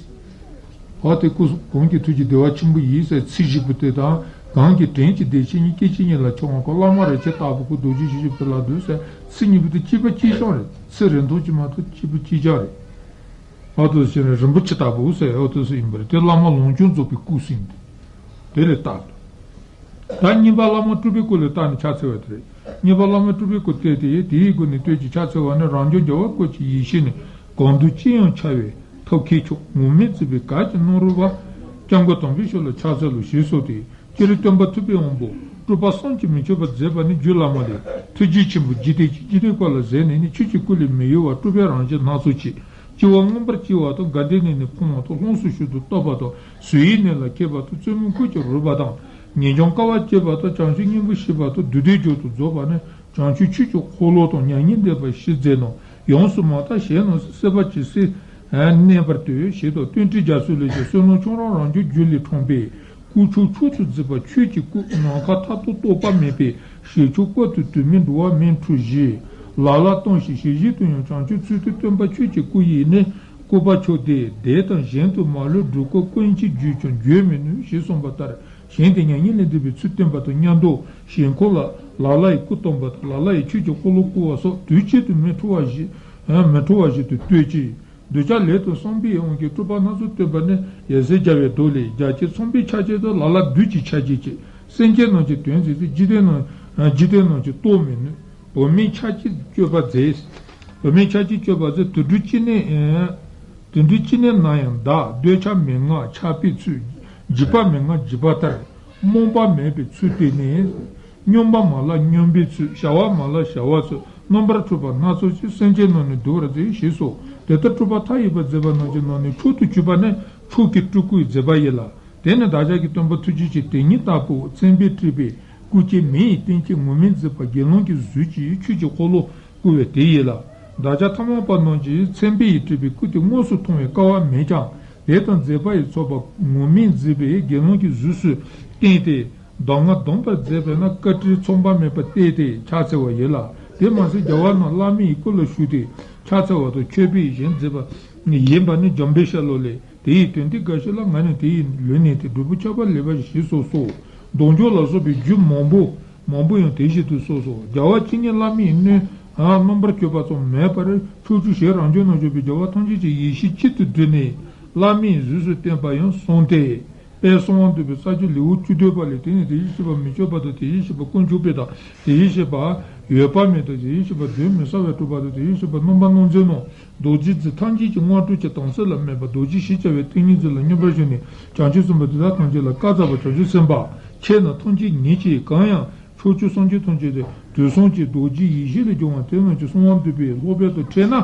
འོ་དེ་སྐུ་གང་གི་ཐུགས་ཀྱི་བདེ་བ་ཆེན་པོ་ཡིས་ཟེར་ཚིག་བཞི་པོ་དེ་དང་། གང་གི་དྲིན་གྱིས་བདེ་ཆེན་ཉིད། སྐད་ཅིག་ཉིད་ལ་འཆར་བ་གང་། བླ་མ་རིན་ཆེན་ལྟ་བུ་སྐུ། རྡོ་རྗེ་ཞིག་ཞིག་ཕུལ་ལ་འདུད་ཟེར་ཚིག་གཉིས་པོ་དེ་གཅིག་པ་གཅིག་རྐྱང་རེད། ཚིག་རིང་ཐུང་གཅིག་མ་གཏོགས་གཅིག་པ་གཅིག་རྐྱང་རེད། འོ་དེ་ཟེར་ནས་རིན་པོ་ཆེ་ལྟ་བུ་ཟེར་འོ་དེ་ཟེར་ཡིན་པ་རེད། དེ་བླ་མ་ལོངས་སྤྱོད་རྫོགས་པའི་སྐུ་ཟེར་ཡིན་ཏེ། དེ་ལས་བཏགས། ད་གཉིས་པ་བླ་མ་སྤྲུལ་པའི་སྐུ་ལས་བཏགས་ནས་ཕྱག་འཚལ་བ་དེ་རེད། གཉིས་པ་བླ་མ་སྤྲུལ་པའི་སྐུ་སྟེ། དེ་ཡི་དེའི་སྒོ་ནས་བསྟོད་ཅིང་ཕྱག་འཚལ་བ་ནི། རང་བྱུང་རྒྱལ་བ་སྐུ་གཅིག་ཡེ་ཤེས་ནི། གང་འདུལ་ཅི་ཡང་འཆར་བའི་ཐབས་མཁས་མཆོག་ངུར་སྨྲིག་བརྩེགས་པའི་གར་གྱི་སྣང་རོལ་པ། སྐྱབས་མགོན་དམ་པའི་ཆོས་ལ་ཕྱག་འཚལ་ལོ་ཞེས་གསོལ་ཏེ། སྤྱིར་སྟོན་པ་ཐུབ་པའི་དབང་པོ་སྤྲུལ་པ་བསམ་གྱིས་མི་ཁྱབ་པ་མཛད་པ་ནི། རྒྱུད་བླ་མ་ལས། ཐུགས་རྗེ་ཆེན་པོ་འཇིག་རྟེན་གྱི་འཇིག་རྟེན་ཀུན་ལ་གཟིགས་ནས་ནི། ཆོས་ཀྱི་སྐུ་ལས་མི་གཡོ་བ་སྤྲུལ་པའི་རང་བཞིན་སྣ་ཚོགས་ཀྱིས། སྤྱི་བོ་མངོན་པར་སྤྱི་བ་དང་། དགའ་ལྡན་གནས་ནས་འཕོ་བ་དང་། ལྷུམས་སུ་ཞུགས་དང་བསྟོད་པ་དང་། གཟུགས་ཡིད་གནད་ལ་མཁས་པ་དང་། བཙུན་མོ་ཀུན་གྱི་རོལ་པ་དང་། ངེས་འབྱུང་དཀའ་བ་སྤྱད་པ་དང་། བྱང་ཆུབ་སྙིང་པོ་བཤད་པ་དང་། བདུད་སྡེ་མཆོག་ཏུ་རྫོགས་པ་ནི། བྱང་ཆུབ་ཆོས་ཀྱི་འཁོར་ལོ་དང་། མྱ་ངན་འདས་པ་ཞི་མཛད་རྣམས། ཡོངས་སུ་མ་དག་གཞན་རྣམས་སུ། སྲིད་པ་ཇི་སྲིད་གནས་པར་འདོད། ཞེས་དང་། བསྟན་འགྲོའི་རྒྱ་མཚོ་ལས་ཀྱང་། བསོད་ནམས་ཁྱོད་རང་རང་བྱུང་རྒྱུད་ལས་འཁྲུངས་པའི། སྐུ་མཆོག་མཆོག་ཏུ་གཟིགས་པ་ཆོས་ཀྱི་སྐུ། ནམ་མཁའ་མཐར་ཐུག་རྟོག་པ་མེད་པའི། ཞི་ཁྱོད་བཀའ་དང་དུ་མས་འགྲོ་བ་མིའི་འཁྲུལ་གཞི་ལ་ལ་སྟོངས་ཤིང་། ཞི་བྱེད་དུ་ཡང་བྱང་ཆུབ་ཚུལ་དུ་སྟོན་པ་ཆོས་ཀྱི་སྐུ་ཡིས་ནི། བཀོད་པ་མཆོག་དེ་དེ་དང་གཞན་དུ་མ་ལུས། སྒྲུབ་དཀའ་ཀུན་གྱིས་བརྗོད་ཀྱང་བརྗོད་མི་ནུས། ཞེས་གསུངས་པ་ལྟར། གཞན་དེ་མྱ་ངན་ལས་འདས་པའི་ཚུལ་བསྟན་པ་དང་མཉམ་དུ། ཞིང་འཁོར་ལ་ལ་ལ་ཡི་སྐུ་སྟོན་པ་དང་། ལ་ལ་ཡི་ཆོས་ཀྱི་འཁོར་ལོ་བསྐོར་བ་སོགས་དུས་གཅིག་ཏུ་མི་འཁྲུལ་བ་བཞིན། མི་འཁྲུལ་བ་བཞིན་དུ་བསྟོད་ཅིང་ འདོད་ཆགས་ལས་དང་བསམ་པའི་དབང་གིས་སྤྲུལ་པ་སྣ་ཚོགས་སྟོན་པ་ནི་ཡ་ཟེར་བྱ་བའི་མདོ་ལས། རྒྱ་ཆེར་ཚངས་པའི་ཆ་བྱད་དང་ལ་ལ་བདུད་ཀྱི་ཆ་བྱད་ཀྱིས། སེམས་ཅན་རྣམས་ཀྱི་དོན་མཛད་དེ། འཇིག་རྟེན་རྣམས་འཇིག་རྟེན་རྣམས་ཀྱི་རྟོགས་མི་ནུས། བུད་མེད་ཆ་བྱད་སྤྱོད་པ་མཛེས། བུད་མེད་ཆ་བྱད་སྤྱོད་པ་མཛེས། དུད་འགྲོའི་སྐྱེ་གནས། དུད་འགྲོའི་སྐྱེ་གནས་ན་ཡང་བདག་འདོད་ཆགས་མན་ངག་ཆགས་པའི་ཚུལ། འཇིགས་པ་མན་ངག་འཇིགས་པ་ལྟར། རྨོངས་པ་མེད་པའི་ཚུལ་དེ་ནི། སྨྱོན་པ་མ་ལགས་སྨྱོན་པའི་ཚུལ། བྱ་བ་མ་ལགས་བྱ་བའི་ཚུལ། རྣམ་པར་འཁྲུལ་པ་སྣ་ཚོགས་ཀྱིས། སེམས་ཅན་རྣམས་ནི་འདུལ་བར་མཛད། ཞེས་སོ། དེ་ལྟར་སྤྲུལ་པ་མཐའ་ཡས་པ་མཛད་པ་རྣམས་ཀྱི་ནང་ནས་མཆོག་ཏུ་གྱུར་པ་ནི་མཆོག་གི་སྤྲུལ་སྐུའི་མཛད་པ་ཡིན་ལ། དེ་ནི་བདག་ཅག་གི་སྟོན་པ་ཐུགས་རྗེ་ཅན་དེ་ཉིད་ལྟ་བུ། མཚན་དཔེས་སྤྲས་པའི་སྐུ་སྐྱེ་མི་ཡི་རྟེན་གྱི་ངུར་སྨྲིག་མཛད་པ་དགེ་སློང་གི་གཟུགས་ཀྱིས་ཆོས་ཀྱི་འཁོར་ལོ་བསྐོར་བ་དེ་ཡིན་ལ། བདག་ཅག་ཐ་མལ་པ་རྣམས་ཀྱིས་མཚན་དཔེ་ཡིས་སྤྲས་པའི་སྐུ་དེ་དངོས་སུ་མཐོང་བའི་སྐལ་བ་མེད་ཀྱང་། དེ་དང་མཛད་པ་ཡི་ཚོགས་པ་ངུར་སྨྲིག་མཛད་པའི་དགེ་སློང་གི་གཟུགས་སུ་བསྟན་ཏེ། གདམས་ངག་སྡོམ་པར་མཛད་པས་ན། བཀའ་དྲིན་མཚུངས་པ་མེད་པ་བསྟན་ཏེ་ཕྱག་འཚལ་བ་ཡིན་ལ། དེ་མ་ཟད་རྒྱལ་བ་རྣམས་བླ་མའི་སྐུ་ལ་བཞུགས་ཏེ་ཕྱག་འཚལ་བ་དང་། མཆོད་པའི་ཞལ་མཛད་པ་ཡིན་པ་ནི་འཇམ་དཔལ་ཤར་ལྷོ་ལས། དེ་ཡི་དོན་འདི་འགའ་ཞིག་ལ་ང་ནི་དེ་ཡི་ལུས་ནས་ཏེ། སྒྲུབ་པའི་ཆོས་པ་ལེགས་པར་ཞེས་སོགས་སོ། རྡོ་འཇོག་ལ་སོགས་པའི་རྒྱུད་མང་པོ་མང་པོ་ཡང་དེ་བཞིན་དུ་སོ་སོ། རྒྱལ་བ་ཇི་སྙེད་བླ་མའི་སྣོད་རྣམ་པར་གྱུར་པ་ཙམ་མེད་པར། ཕྱོགས་བཅུའི་ཞལ་རང་བྱུང་རྣམ་བྱུང་པའི་རྒྱལ་བ་ཐམས་ཅད་ཀྱི་ཡེ་ཤེས་གཅིག་ཏུ་བསྡུས་ནས་བླ་མའི་གཟུགས་སུ་བསྟན་པ་ཡང་གསུངས་ཏེ། དཔལ་གསང་བ་འདུས་པའི་ས་བཅུ་ལེའུ་བཅུ་བདུན་པ་ལས། དེ་ནི་དེ་བཞིན་གཤེགས་པ་མི་བསྐྱོད་པ་དང་། དེ་བཞིན་གཤེགས་པ་དཀོན་མཆོག་དཔལ་དང་། དེ་བཞིན་གཤེགས་པ་འོད་དཔག་མེད་དང་། དེ་བཞིན་གཤེགས་པ་གདོན་མི་ཟ་བར་གྲུབ་པ་དང་། དེ་བཞིན་གཤེགས་པ་རྣམ་པར་སྣང་མཛད་རྣམས་རྡོ་རྗེ་རྩེ་ཐམས་ཅད་ཀྱི་དངོས་གྲུབ་ཀྱི་དམ་ཚིག་ལ་སྨོད་པ། རྡོ་རྗེ་ཞེས་བྱ་བའི་ཏིང་ངེ་འཛིན་ལ་སྙོམས་པར་ཞུགས་ནས་བྱང་ཆུབ་སེམས་དཔའ་དེ་དག་ཐམས་ཅད་ལ་བཀའ་སྩལ་པ། བྱང་ཆུབ་སེམས་དཔའ་ཁྱེད་རྣམས་ཐམས་ཅད་ཉིད་ཀྱིས་གང་ཡང་ཕྱོགས་བཅུའི་སངས་རྒྱས་ཐམས་ཅད་དེ་དུས་གསུམ་གྱི་རྡོ་རྗེའི་ཡེ་ཤེས་ལས་བྱུང་བ་དེ་རྣམས་ཀྱི་གསང་བ་འདུས་པའི་ལྷག་པར་དུ་ཕྲད་ན་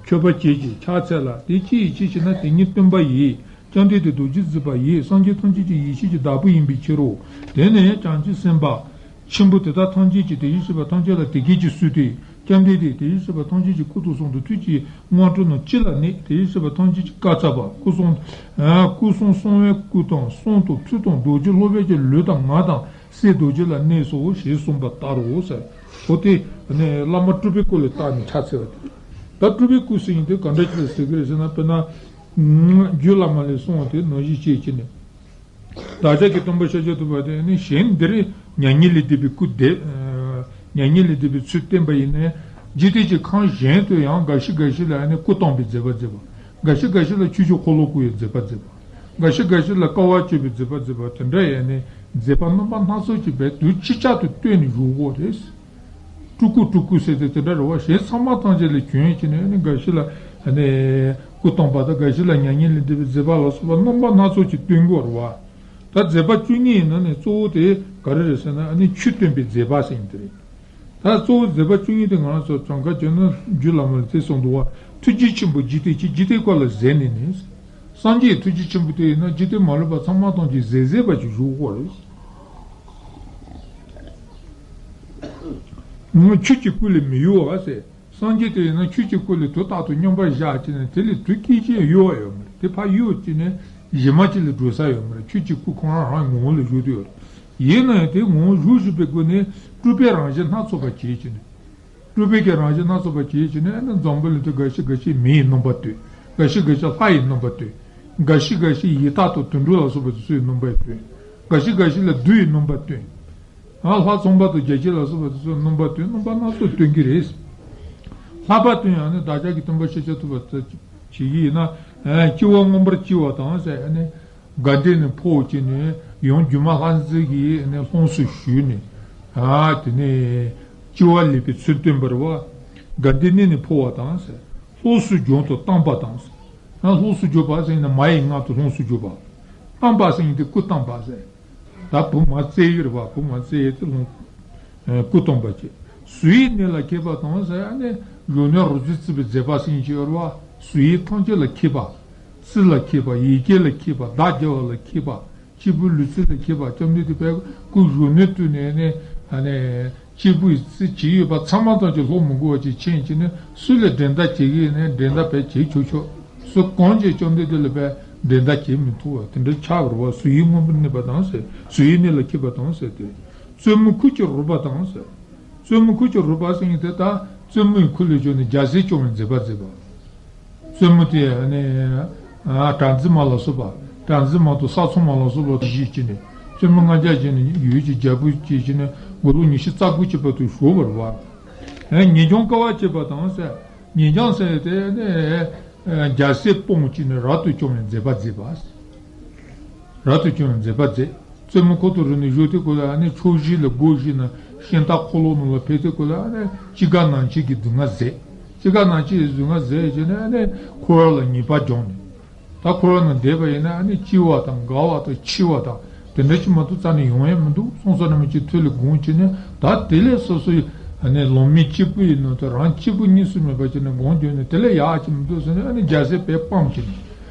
མཆོད་པ་བྱེད་ཅིང་ཕྱག་འཚལ་ལ། དེ་ཅི་ཡི་ཕྱིར་ཞེ་ན། དེ་ཉིད་སྟོན་པ་ཡི། བཅོམ་ལྡན་འདས་རྡོ་རྗེ་འཛིན་པ་ཡིས་སངས་རྒྱས་ཐམས་ཅད་ཀྱི་ཡེ་ཤེས་ཀྱི་བདག་པོ་ཡིན་པའི་ཕྱིར་རོ། དེ་ནས་བྱང་ཆུབ་སེམས་དཔའ་ཆེན་པོ་དེ་དག་ཐམས་ཅད་ཀྱིས་དེ་བཞིན་གཤེགས་པ་ཐམས་ཅད་ལ་དེ་སྐད་ཅེས་གསོལ་ཏེ། བཅོམ་ལྡན་འདས་དེ་བཞིན་གཤེགས་པ་ཐམས་ཅད་ཀྱི་སྐུ་དང་གསུང་དང་ཐུགས་ཀྱི་དངོས་གྲུབ་རྣམས་ཅི་ལ་གནས། དེ་བཞིན་གཤེགས་པ་ཐམས་ཅད་ཀྱིས་བཀའ་སྩལ་པ། སྐུ་གསུང་ཨ་སྐུ་གསུང་གསང་བའི་སྐུ་དང་གསུང་དང་ཐུགས་དང་རྡོ་རྗེ་སློབ་དཔོན་གྱི་ལུས་དང་ངག་དང་སྲས་རྡོ་རྗེ་ལ་གནས་སོ་ཞེས་གསུངས་པ་ལྟར་རོ་ཟེར། འོ་དེ་ནས་བླ་མ་སྤྲུལ་པའི་སྐུ་ལ་བལྟས་ནས་ཕྱག་འཚལ་བ་དེ་རེད། ད་སྤྲུལ་པའི་སྐུ་ཟེར་མཁན་དེ་ག་འདྲ་ཅིག་ལ་ཟེར་གི་རེད་ཟེར་ན། དཔེར་ན། རྒྱུད་བླ་མ་ལས་གསུངས་པ་དེ་ནང་བཞིན་བྱས་བྱས་ནས། བདག་ཅག་གི་སྟོན་པ་ཤཱཀྱ་ཐུབ་པ་དེ་ནི་གཞན་འདིར་མྱ་ངན་ལས་འདས་པའི་སྐུ་འདེབས། མྱ་ངན་ལས་འདས་པའི་ཚུལ་བསྟན་པ་ཡིན་ནའི། འཇིག་རྟེན་གྱི་ཁམས་གཞན་དུ་ཡང་འགའ་ཞིག་འགའ་ཞིག་ལ་ནི་སྐུ་བལྟམས་པའི་མཛད་པ་མཛད་པ། འགའ་ཞིག་འགའ་ཞིག་ལ་ཆོས་ཀྱི་འཁོར་ལོ་བསྐོར་བའི་མཛད་པ་མཛད་པ། འགའ་ཞིག་འགའ་ཞིག་ལ་དཀའ་བ་སྤྱོད་པའི་མཛད་པ་མཛད་པ། དེ་འདྲ་ཡིན་ནའི་མཛད་པ་རྣམ་པ་སྣ་ཚོགས་ཀྱིས་བས་དུས་ཅི་ཆར་དུ་སྟོན་ནས་བཞུགས་ཀྱི་ཡོད་རེད། སྤྲུལ་སྐུ་སྤྲུལ་སྐུ་ཟེར་དེ་དེ་འདྲ་རེད་བ། གཞན་ཚང་མ་ཐམས་ཅད་ལ་བྱོན་བྱས་ནས་ནི་འགའ་ཞིག་ལ་ནི་སྐུ་བལྟམས་པ་དང་། འགའ་ཞིག་ལ་མྱ་ངན་ལས་འདས་པའི་མཛད་པ་ལ་སོགས་པ་རྣམ་པ་སྣ་ཚོགས་ཀྱིས་སྟོན་གྱི་ཡོད་རེད་བ། ད་མཛད་པ་བཅུ་གཉིས་ཡི་ནང་ནས་གཙོ་བོ་དེ་ག་རེ་རེད་ཟེར་ན། ཨ་ནི་ཆོས་སྟོན་པའི་མཛད་པ་ཟེར་མཁན་དེ་རེད། ད་གཙོ་བོ་མཛད་པ་བཅུ་གཉིས་དེ་ང་རང་ཚོ་གྲངས་ཀ་བརྗོད་ན་རྒྱུད་བླ་མ་ལ་དེ་གསུངས་འདུག་བ། ཐུགས་རྗེ་ཆེན་པོ་འཇིག་རྟེན་གྱི་འཇིག་རྟེན་ཁམས་ལ་གཟིགས་ནས་ནི། སངས་རྒྱས་ཐུགས་རྗེ་ཆེན་པོ་དེ་ཡིན་ན་འཇིག་རྟེན་མ་ལུས་པ་ཚང་མ་ཐམས་ཅད་གཟིགས་གཟིགས་པ་ཅིག་བཞུགས་ཀྱི་ཡོད་རེད། ཆོས་ཀྱི་སྐུ་ལས་མི་གཡོ་བ་ཟེར། སངས་རྒྱས་དེ་ཡིན་ན་ཆོས་ཀྱི་སྐུ་ལས་དུས་རྟག་ཏུ་མཉམ་པར་བཞག་བྱས་ནས་དེ་ལས་དུས་སྐད་ཅིག་གཡོ་བ་ཡོད་མ་རེད། དེ་ཕར་གཡོ་བྱས་ནས་གཞན་མ་ཅིག་ལ་འགྲོ་ས་ཡོད་མ་རེད། ཆོས་ཀྱི་སྐུ་ཁོ་རང་རང་ངོ་བོ་ལ་བཞུགས་བསྡད་ཡོད་རེད། ཡིན་ན་ཡང་དེ་ངོ་བོ་བཞུགས་བཞུགས་པའི་སྒོ་ནས་སྤྲུལ་པའི་རང་བཞིན་སྣ་ཚོགས་པ་བྱེད་བྱས་ནས། སྤྲུལ་པའི་གི་རང་བཞིན་སྣ་ཚོགས་པ་བྱེད་བྱས་ནས་ཨ་ནི་འཛམ་བུ་གླིང་དུ་འགའ་ཞིག་འགའ་ཞིག་མིའི་རྣམ་པ་སྟོན། འགའ་ཞིག་འགའ་ཞིག་ལྷ་ཡི་རྣམ་པ་སྟོན། འགའ་ཞིག་འགའ་ཞིག་ཡི་དྭགས་དང་དུད་འགྲོ་ལ་སོགས་པ་དེ་ཚོའི་རྣམ་པ་སྟོན། འགའ་ཞིག་འགའ་ཞིག་ལ་བདུད་ཡི་རྣམ་པ་སྟོན། ཨ་ལྷ་ཚངས་པ་དང་བརྒྱ་བྱིན་ལ་སོགས་པ་དེ་ཚོའི་རྣམ་པ་སྟོན། རྣམ་པ་སྣ་ཚོགས་སྟོན་གྱི་རེད། ལྷག་པར་དུ་ཡང་ནི་བདག་ཅག་གི་སྟོན་པ་ཤཱཀྱ་ཐུབ་པ་བྱེད་ཀྱི་ཡིན་ན། ཨ་སྤྱི་བོ་མངོན་པར་བྱེ་བ་དང་ཟེར། ཨ་ནི་དགའ་ལྡན་ནས་འཕོ་བ་བྱས་ནས་ཡང་སྒྱུ་མ་ལྷ་མཛེས་ཀྱི་ནས་ལྷུམས་སུ་ཞུགས་ནས། ཨ་དེ་ནས་སྤྱི་བོ་ལེགས་པའི་ཚུལ་སྟོན་པ་རེད་བ། དགའ་ལྡན་ནས་ནི་འཕོ་བ་དང་ཟེར། ལྷུམས་སུ་རྒྱང་དུ་བལྟམས་པ་དང་ཟེར། ཨ་ལྷུམས་སུ་རྒྱུག་པ་ཟེར་ན་མ་ཡི་མངལ་དུ་ལྷུམས་སུ་རྒྱུག་པ། བལྟམས་པ་ཟེར་ཡིན་དེ་སྐུ་བལྟམས་པ་ཟེར། ད་བུ་མ་བཙས་ཡོད་རེད་བ། བུ་མ་བཙས་ཡོད་དེ་ལྷུམས་སྐུ་བལྟམས་པ་བྱས། གཟུགས་ཡིད་གནས་ལ་མཁས་པ་དང་ཟེར། ཨ་ནི་གཞོན་ནུ་རོལ་རྩེད་རྩེ་བའི་མཛད་པ་ཟེར་ཡིན་ཅིག་ཡོད་རེད་བ། གཟུགས་ཡིད་ཐམས་ཅད་ལ་མཁས་པ། རྩེ་ལ་མཁས་པ། ཡིད་ཀྱི་ལ་མཁས་པ། བདག་རྒྱལ་བ་ལ་མཁས་པ། སྐྱེས་བུ་ལུས་རྩལ་ལ་མཁས་པ། བཅོམ་ལྡན་འདས་དཔལ་སྐུ་གཞོན་ནུ་དུས་ནས་ནི་ཨ་ནི་སྐྱེས་བུའི་རྩལ་བྱེད་ཡོད་པ་ཚང་མ་ཐམས་ཅད་སློབ་མི་དགོས་པ་ཅིག་མཁྱེན་བྱས་ནས་སུ་ལ་འགྲན་ཟླ་བྱེད་ཀྱི་ཡིན་ནའི་འགྲན་ཟླ་བས་བྱེད་ཆོག་ཆོག་སུ་གང་གིས་བཅོམ་ལྡན་འདས་ལ་དཔལ་འགྲན་ཟླ་བྱེད་མི་ཐུབ་པ་དེ་འདྲ་ཆགས་པ་རེད་བ། གཟུགས་ཡིད་མངོན་པར་གནས་པ་དང་ཟེར། གཟུགས་ཡིད་གནས་ལ་མཁས་པ་དང་ཟེར་ཏེ། བཙུན་མོ་ཁུར་གྱིས་རོལ་པ་དང་ཟེར། བཙུན་མོ་ཁུར་གྱིས་རོལ་པ་ཟེར་མཁན་དེ་ད་བཙུན་མོའི་ཁུར་ལ་བྱོན་ནས་རྒྱལ་སྲིད་སྐྱོང་བའི་མཛད་པ་མཛད་པ། བཙུན་མོ་དེ་ནི་ཨ་གྲགས་འཛིན་མ་ལ་སོགས་པ། གྲགས་འཛིན་མ་དང་ས་འཚོ་མ་ལ་སོགས་པ་བཞེས་བྱས་ནས། བཙུན་མོ་ལྔ་བརྒྱ་བྱས་ནས་ཡུལ་གྱི་རྒྱལ་པོ་བྱས་བྱས་ནས་མགོ་ལོག་ཉི་ཤུ་རྩ་དགུ་བྱས་པ་དུ་བཞུགས་པ་རེད་བ། ཨ་ཉེ་སྦྱོང་དཀའ་བ་སྤྱད་པ་དང་ཟེར། ཉེ་སྦྱོང་ཟེར་དེ་ནི། རྒྱལ་སྲས་སྤོང་བྱས་ནས་རབ་ཏུ་བྱུང་བའི་མཛད་པ་མཛད་པ། རབ་ཏུ་བྱུང་བའི་མཛད་པ་མཛད། བཙུན་མོ་ཁོ་ཐུག་རེ་ནས་བཞུགས་དུས་སྐབས་ལ་ཨ་ནི་ཕྱོགས་བཞི་ལ་སྒོ་བཞི་ན་ཤིང་རྟ་འཁོར་ལོ་ནང་ལ་ཕེབས་དུས་སྐབས་ལ་ཨ་ནི་ཅི་དགར་ནང་བྱེད་ཀྱི་སྡུག་བསྔལ་མཛད། ཅི་དགར་ནང་བྱེད་ཀྱི་སྡུག་བསྔལ་མཛད་བྱས་ནས་ཨ་ནི་འཁོར་བ་ལ་ངེས་པར་སྦྱངས་ནས། ད་འཁོར་བ་ནང་བསྡད་པ་ཡིན་ན་ཨ་ནི་སྐྱིད་པ་དང་དགའ་བ་དང་འཆི་བ་དང་དེ་འདྲ་ཅིག་མ་གཏོགས་རྩ་ནས་ཡོང་ཡ་མི་འདུག་སོང་ཙང་ནམ་མཁའི་མཐིལ་ལ་སྒོམ་བྱས་ནས། ད་དེ་ལས་སོ་སོའི་ཨ་ནི་ལོང་མེད་གཅིག་པུ་ཡིན་ནོ་དང་རང་གཅིག་པུ་གཉིས་སུ་མེད་པ་བྱས་ནས་སྒོམ་བརྒྱབ་ནས། དེ་ལས་ཡག་ཅིག་མི་འདུག་ཟེར་ནས་ཨ་ནི་རྒྱལ་སྲས་དཔེ་སྤངས་བྱས་ནས།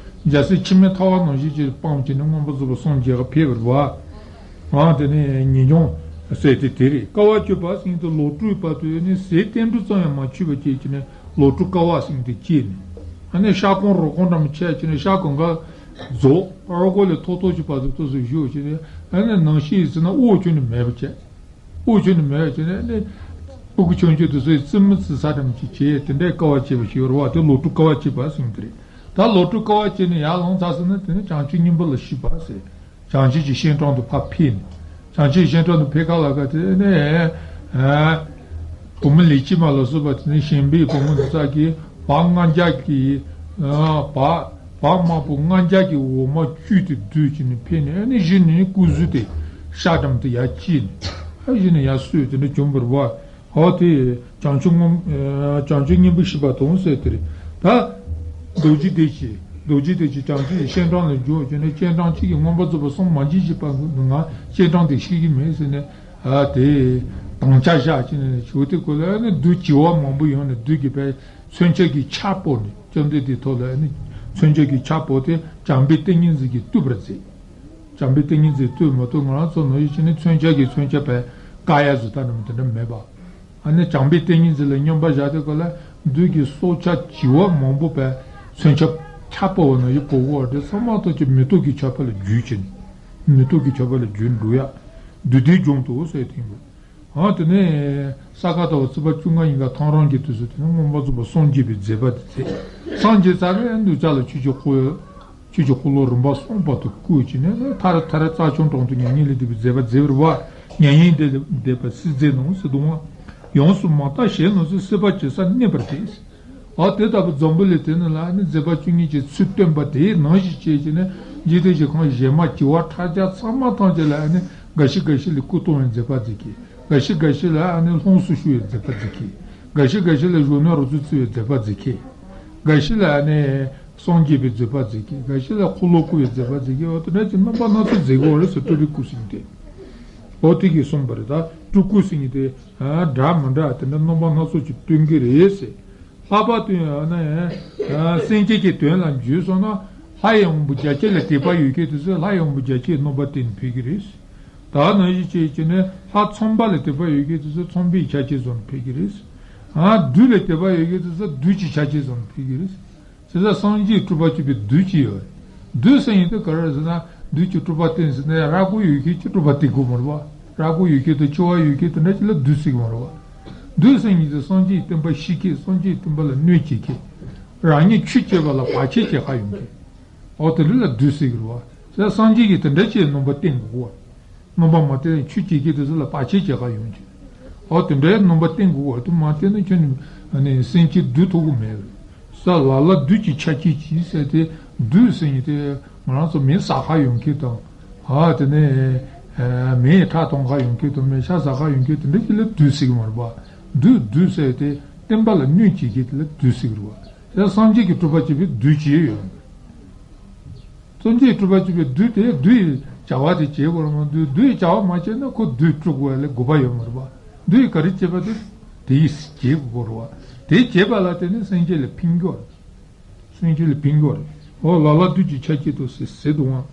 རྒྱལ་སྲས་འཆི་མེད་ཐལ་བ་ནང་བཞིན་གྱི་སྤངས་བྱས་ནས་མངོན་པར་རྫོགས་པར་སངས་རྒྱས་ཀྱི་ཕེབས་པ་རེད་བ། ཨ་དེ་ནས་ངེས་འབྱུང་ཟེར་དེ་དེ་རེད། དཀའ་བ་སྤྱད་པ་ཟེར་དེ་ལོ་དྲུག་བར་དུ་ནི་ཟས་བསྟེན་འབྲུ་ཙམ་ཡང་མ་མཆིས་པ་བྱས་བྱས་ནས་ལོ་དྲུག་དཀའ་བ་ཟེར་དེ་སྤྱད་ནས། ཨ་ནི་ཤ་སྐོང་རོ་སྐོང་འདྲ་མི་བྱས་བྱས་ནས་ཤ་སྐོང་ག་རྫོགས། རོ་སྐོང་ལས་ཐོག་ཐོག་གི་བར་དུ་ཐོག་སུ་བཞུགས་བྱས་ནས། ཨ་ནི་ནམ་ཤི་ཡི་ཚེ་ན་དབུགས་ཁྱོན་ནས་མེད་པ་བྱས། དབུགས་ཁྱོན་ནས་མེད་པ་བྱས་ནས་ཨ་ནི་སྤུ་གུ་ཆུང་ཆུང་དེ་ཚོ་ཡི་རྩིས་མི་རྩིས་ས་འདྲ་མི་ཅིག་བྱས། དེ་འདྲའི་དཀའ་བ་སྤྱད་པ་ཞིག་ཡོད་རེད་བ། དེ་ལོ་དྲུག་དཀའ་བ་སྤྱད་པ་ཟེར་དེ་རེད། ད་ལོ་དྲུག་དཀའ་བ་སྤྱད་ནས་ཡར་ལངས་ཚར་སོང་ན་དེ་ནི་བྱང་ཆུབ་སྙིང་པོ་ལ་ཤེས་པ་ཟེར། བྱང་ཆུབ་ཀྱི་ཤིང་དྲུང་དུ་ཕར་ཕེབས་ནས། བྱང་ཆུབ་ཤིང་དྲུང་དུ་ཕེབས་ཁ་ལ་ཁ་དེ་ནས། ཨ། བུ་མོ་ལེགས་སྐྱེས་མ་ལ་སོགས་པ་དེ་ནས་གཞན་པའི་བུ་མོ་འདི་དག་གིས་བག་ལྔ་བརྒྱ་གི། ཨ། བག་བག་དམར་པོ་ལྔ་བརྒྱ་གི་འོ་མ་བཀྲུས་ཏེ་བསྡུས་བྱས་ནས་ཕུལ་ནས། ཨ་ནི་གཞི་ནས་སྐུ་གཟུགས་དེ་ཤ་འགྲམ་དུ་ཡར་བཀྱེས་ནས། ཨ་གཞི་ནས་ཡར་གསོས་དེ་འདྲ་བྱུང་བ་རེད་བ། ཨོ་དེ་བྱང་ཆུབ་སྙིང་། ཨ། བྱང་ཆུབ་སྙིང་པོ་ཞེས་པ་དང་ཟེར་དེ་རེད། ད་རྡོ་རྗེ་བདེ་ཆེན། རྡོ་རྗེ་བདེ་ཆེན་བྱང་ཆུབ་ཀྱི་སྤྱན་དྲངས་ལ་འཇུག་བྱས་ནས། སྤྱན་དྲངས་གཅིག་གིས་མངོན་པར་རྫོགས་པར་གསུངས་མ་མཇལ་བྱས་པ་ང་སྤྱན་དྲངས་དེ་ཤེས་ཀྱི་མེད་ཟེར་ནས། ཨ་དེ་དམ་བཅའ་བཞག་བྱས་ནས་བཞུགས་དུས་སྐབས་ལ་ནི་བདུད་བྱེ་བ་མང་པོ་ཡོང་ནས། བདུད་ཀྱིས་བས་མཚོན་ཆ་གི་ཆར་ཕབ་ནས། བཅོམ་ལྡན་འདས་ཐོག་ལ་ནི་མཚོན་ཆ་གི་ཆར་ཕབ་སྟེ་བྱམས་པའི་ཏིང་ངེ་འཛིན་གྱིས་བཏུལ་བར་མཛད། བྱམས་པའི་ཏིང་ངེ་འཛིན་བཏུལ་མ་ཐུབ། ང་རང་ཚོ་ནང་བཞིན་བྱས་ནས་མཚོན་ཆ་གིས་མཚོན་ཆ་བས་བཀག་ཡ་བཟོ་ལྟ་ནི་དེ་འདྲ་མེད་པ། ཨ་ནི་བྱམས་པའི་ཏིང་ངེ་འཛིན་ལ་སྙོམས་པར་བཞག་དུས་སྐབས་ལ་བདུད་ཀྱི་སྲོག་ཆགས་བྱེ་བ་མང་པོ་བས་མཚོན་ཆ་ཆར་ཕབ་པ་ནང་བཞིན་ཕབ་དགོས་པ་དེ་ཚང་མ་ཐམས་ཅད་མེ་ཏོག་གི་ཆར་པ་ལ་བསྒྱུར་བྱས་ནས། མེ་ཏོག་གི་ཆར་པ་ལ་བསྒྱུར་འགྲོ་ཡ། བདུད་སྡེའི་ལྗོངས་སུ་ཟེར་དེ་ཡིན་པ། ཨ་དེ་ནས་ས་ག་ཟླ་བ་ཚེས་པ་བཅོ་ལྔ་ཉིན་ཀ་ཐང་རང་གི་དུས་སུ་དེ་ནས་མངོན་པར་རྫོགས་པར་སངས་རྒྱས་པའི་མཛད་པ་དེ་མཛད། སངས་རྒྱས་ཚར་ནས་གདུལ་བྱ་ལ་ཆོས་ཀྱི་འཁོར། ཆོས་ཀྱི་འཁོར་ལོ་རིམ་པ་གསུམ་བར་དུ་བསྐོར་བྱས་ནས་ནི་མཐར་མཐར་རྩྭ་མཆོག་གྲོང་དུ་མྱ་ངན་ལས་འདས་པའི་མཛད་པ་མཛད་པ་རེད་བ། མྱ་ངན་ལས་འདས་པ་སྲིད་མཛད་ནང་ཟེར་དུས་ཡོངས་སུ་མ་དག་གཞན་རྣམས་སུ་སྲིད་པ་ཇི་སྲིད་གནས་པར་ཐལ། ཨ་དེ་ལྟ་བུ་འཛམ་བུ་གླིང་དེ་ནང་ལ་ནི་མཛད་པ་བཅུ་གཉིས་ཀྱི་ཚུལ་སྟོན་པ་དེའི་ནང་བཞིན་བྱས་བྱས་ནས། འཇིག་རྟེན་གྱི་ཁམས་གཞན་མ་བྱེ་བ་ཕྲག་བརྒྱ་ཚང་མ་ཐམས་ཅད་ལ་ནི་འགའ་ཞིག་འགའ་ཞིག་ལ་སྐུ་གཏོང་བའི་མཛད་པ་མཛད་མཁན། འགའ་ཞིག་འགའ་ཞིག་ལ་ནི་ལྷུམས་སུ་ཞུ་བའི་མཛད་པ་མཛད་མཁན། འགའ་ཞིག་འགའ་ཞིག་ལ་གཞོན་ནུ་རོལ་རྩེད་རྩེ་བའི་མཛད་པ་མཛད་མཁན། འགའ་ཞིག་ལ་ནི་སངས་རྒྱས་པའི་མཛད་པ་མཛད་མཁན། འགའ་ཞིག་ལ་འཁོར་ལོ་བསྐོར་བའི་མཛད་པ་མཛད་མཁན། འོ་དེ་འདྲ་ཅིག་རྣམ་པ་སྣ་ཚོགས་མཛད་དགོས་རེད་ཟེར། སྤྲུལ་པའི་སྐུ་ཟེར་མཁན་དེ། འོ་དེ་གིས་གསུངས་པ་རེད། ད་སྤྲུལ་སྐུ་ཟེར་མཁན་དེ་འདྲ་མི་འདྲ་དེ་འདྲ་རྣམ་པ་སྣ་ཚོགས་ཀྱིས་སྟོན་གྱི་རེད་ཟེར། ལྷག་པར་དུ་ཡང་ན་ཡང་སེམས་ཅན་གྱི་དོན་ལ་འཇུག་སོང་ན། ལྷ་ཡི་དབང་པོ་བརྒྱ་བྱིན་ལ་དད་པ་ཡོད་མཁན་དེ་ཚོས་ལྷ་ཡི་དབང་པོ་བརྒྱ་བྱིན་རྣམ་པར་བསྟན་ནས་ཕེབས་ཀྱི་རེད། ད་ནང་བཞིན་བྱས་བྱས་ནས་ལྷ་ཚངས་པ་ལ་དད་པ་ཡོད་མཁན་དེ་ཚོས་ཚངས་པའི་ཆ་བྱད་བཟུང་ནས་ཕེབས་ཀྱི་རེད། ཨ་བདུད་ལ་དད་པ་ཡོད་མཁན་དེ་ཚོས་བདུད་ཀྱི་ཆ་བྱད་བཟུང་ནས་ཕེབས་ཀྱི་རེད། དེ་ལ་སངས་རྒྱས་སྤྲུལ་པ་བཅུ་པའི་བདུད་ཅིག་ཡོད་རེད། བདུད་ཟེར་མཁན་དེ་ག་རེ་ཟེར་ན། བདུད་ཀྱི་སྤྲུལ་པ་བསྟན་ཟེར་ན་ཡང་རྭ་ཅོ་ཡོད་མཁན་གྱི་སྤྲུལ་པ་བསྟན་དགོས་མ་རེད་བ། རྭ་ཅོ་ཡོད་མཁན་དང་མཆེ་བ་ཡོད་མཁན་དེ་འདྲ་ཅིག་ལ་བདུད་ཟེར་གྱི་མ་རེད་བ། བདུད་ཟེར་མཁན་དེ་སངས་རྒྱས་བསྟན་པ་བཤིག་མཁན། སངས་རྒྱས་བསྟན་པ་ལ་གནོད་བྱེད་མཁན། རང་ཉིད་ཆོས་བྱེད་པ་ལ་བར་ཆད་བྱེད་ཁ་ཡོང་མཁན། འོ་དེ་འདྲ་ལ་བདུད་ཟེར་གྱི་རེད་བ། དེ་སངས་རྒྱས་ཀྱིས་དེ་འདྲ་ཅིག་རྣམ་པ་བསྟན་དགོས་བ། རྣམ་པ་མ་བསྟན་ཆོས་བྱེད་མཁན་དེ་ཚོ་ལ་བར་ཆད་བྱེད་ཁ་ཡོང་གི། འོ་དེ་འདྲའི་རྣམ་པ་བསྟན་དགོས་བ། དེ་མ་བསྟན་ན་ཁྱོད་ནི་ཨ་ནི་སེམས་ཅན་བསྡུ་ཐུབ་ཀྱི་མེད། ས་ལ་ལ་བདུད་ཀྱི་ཆ་བྱད་ཀྱིས་ཟེར་ཏེ། བདུད་ཟེར་མཁན་དེ་ང་རང་ཚོ་མེ་ཟ་ཁ་ཡོང་མཁན་དང་། ཨ་དེ་ནས་མེ་ཁྲག་འཐུང་ཁ་ཡོང་མཁན་དང་། མེ་ཤ་ཟ་ཁ་ཡོང་མཁན་དེ་འདྲ་ཅིག་ལ་བདུད་ཟེར་གྱི་མ་རེད་པ། བདུད་བདུད་ཟེར་ཏེ་བསྟན་པ་ལ་གནོད་བྱེད་མཁན་དེ་ལ་བདུད་ཟེར་གྱི་རེད་པ། དེ་སངས་རྒྱས་ཀྱི་སྤྲུལ་པ་བཅུ་པའི་བདུད་ཅིག་ཡོད། སངས་རྒྱས་སྤྲུལ་པ་བཅུ་པའི་བདུད་དེ་བདུད་ཡི་བྱ་བ་དེ་བྱེད་དགོས་རེད་མ་གཏོགས། བདུད་ཡི་བྱ་བ་མ་བྱས་ན་ཁོ་བདུད་སྤྲུལ་དགོས་ཡ་ལ་དགོས་པ་ཡོད་མ་རེད་པ། བདུད་ཡི་ག་རེ་བྱེད་པ་དེ་དེ་ཡིས་བྱེད་དགོས་རེད་པ། དེ་བྱེད་པ་ལ་བརྟེན་ནས་སེམས་ཅན་ལ་ཕན་གྱི་རེད། སེམས་ཅན་ལ་ཕན་གྱི་རེད། འོ་ལ་ལ་བདུད་ཀྱི་ཆ་བྱད་དུ་ཟེར་ཟེར་དུས།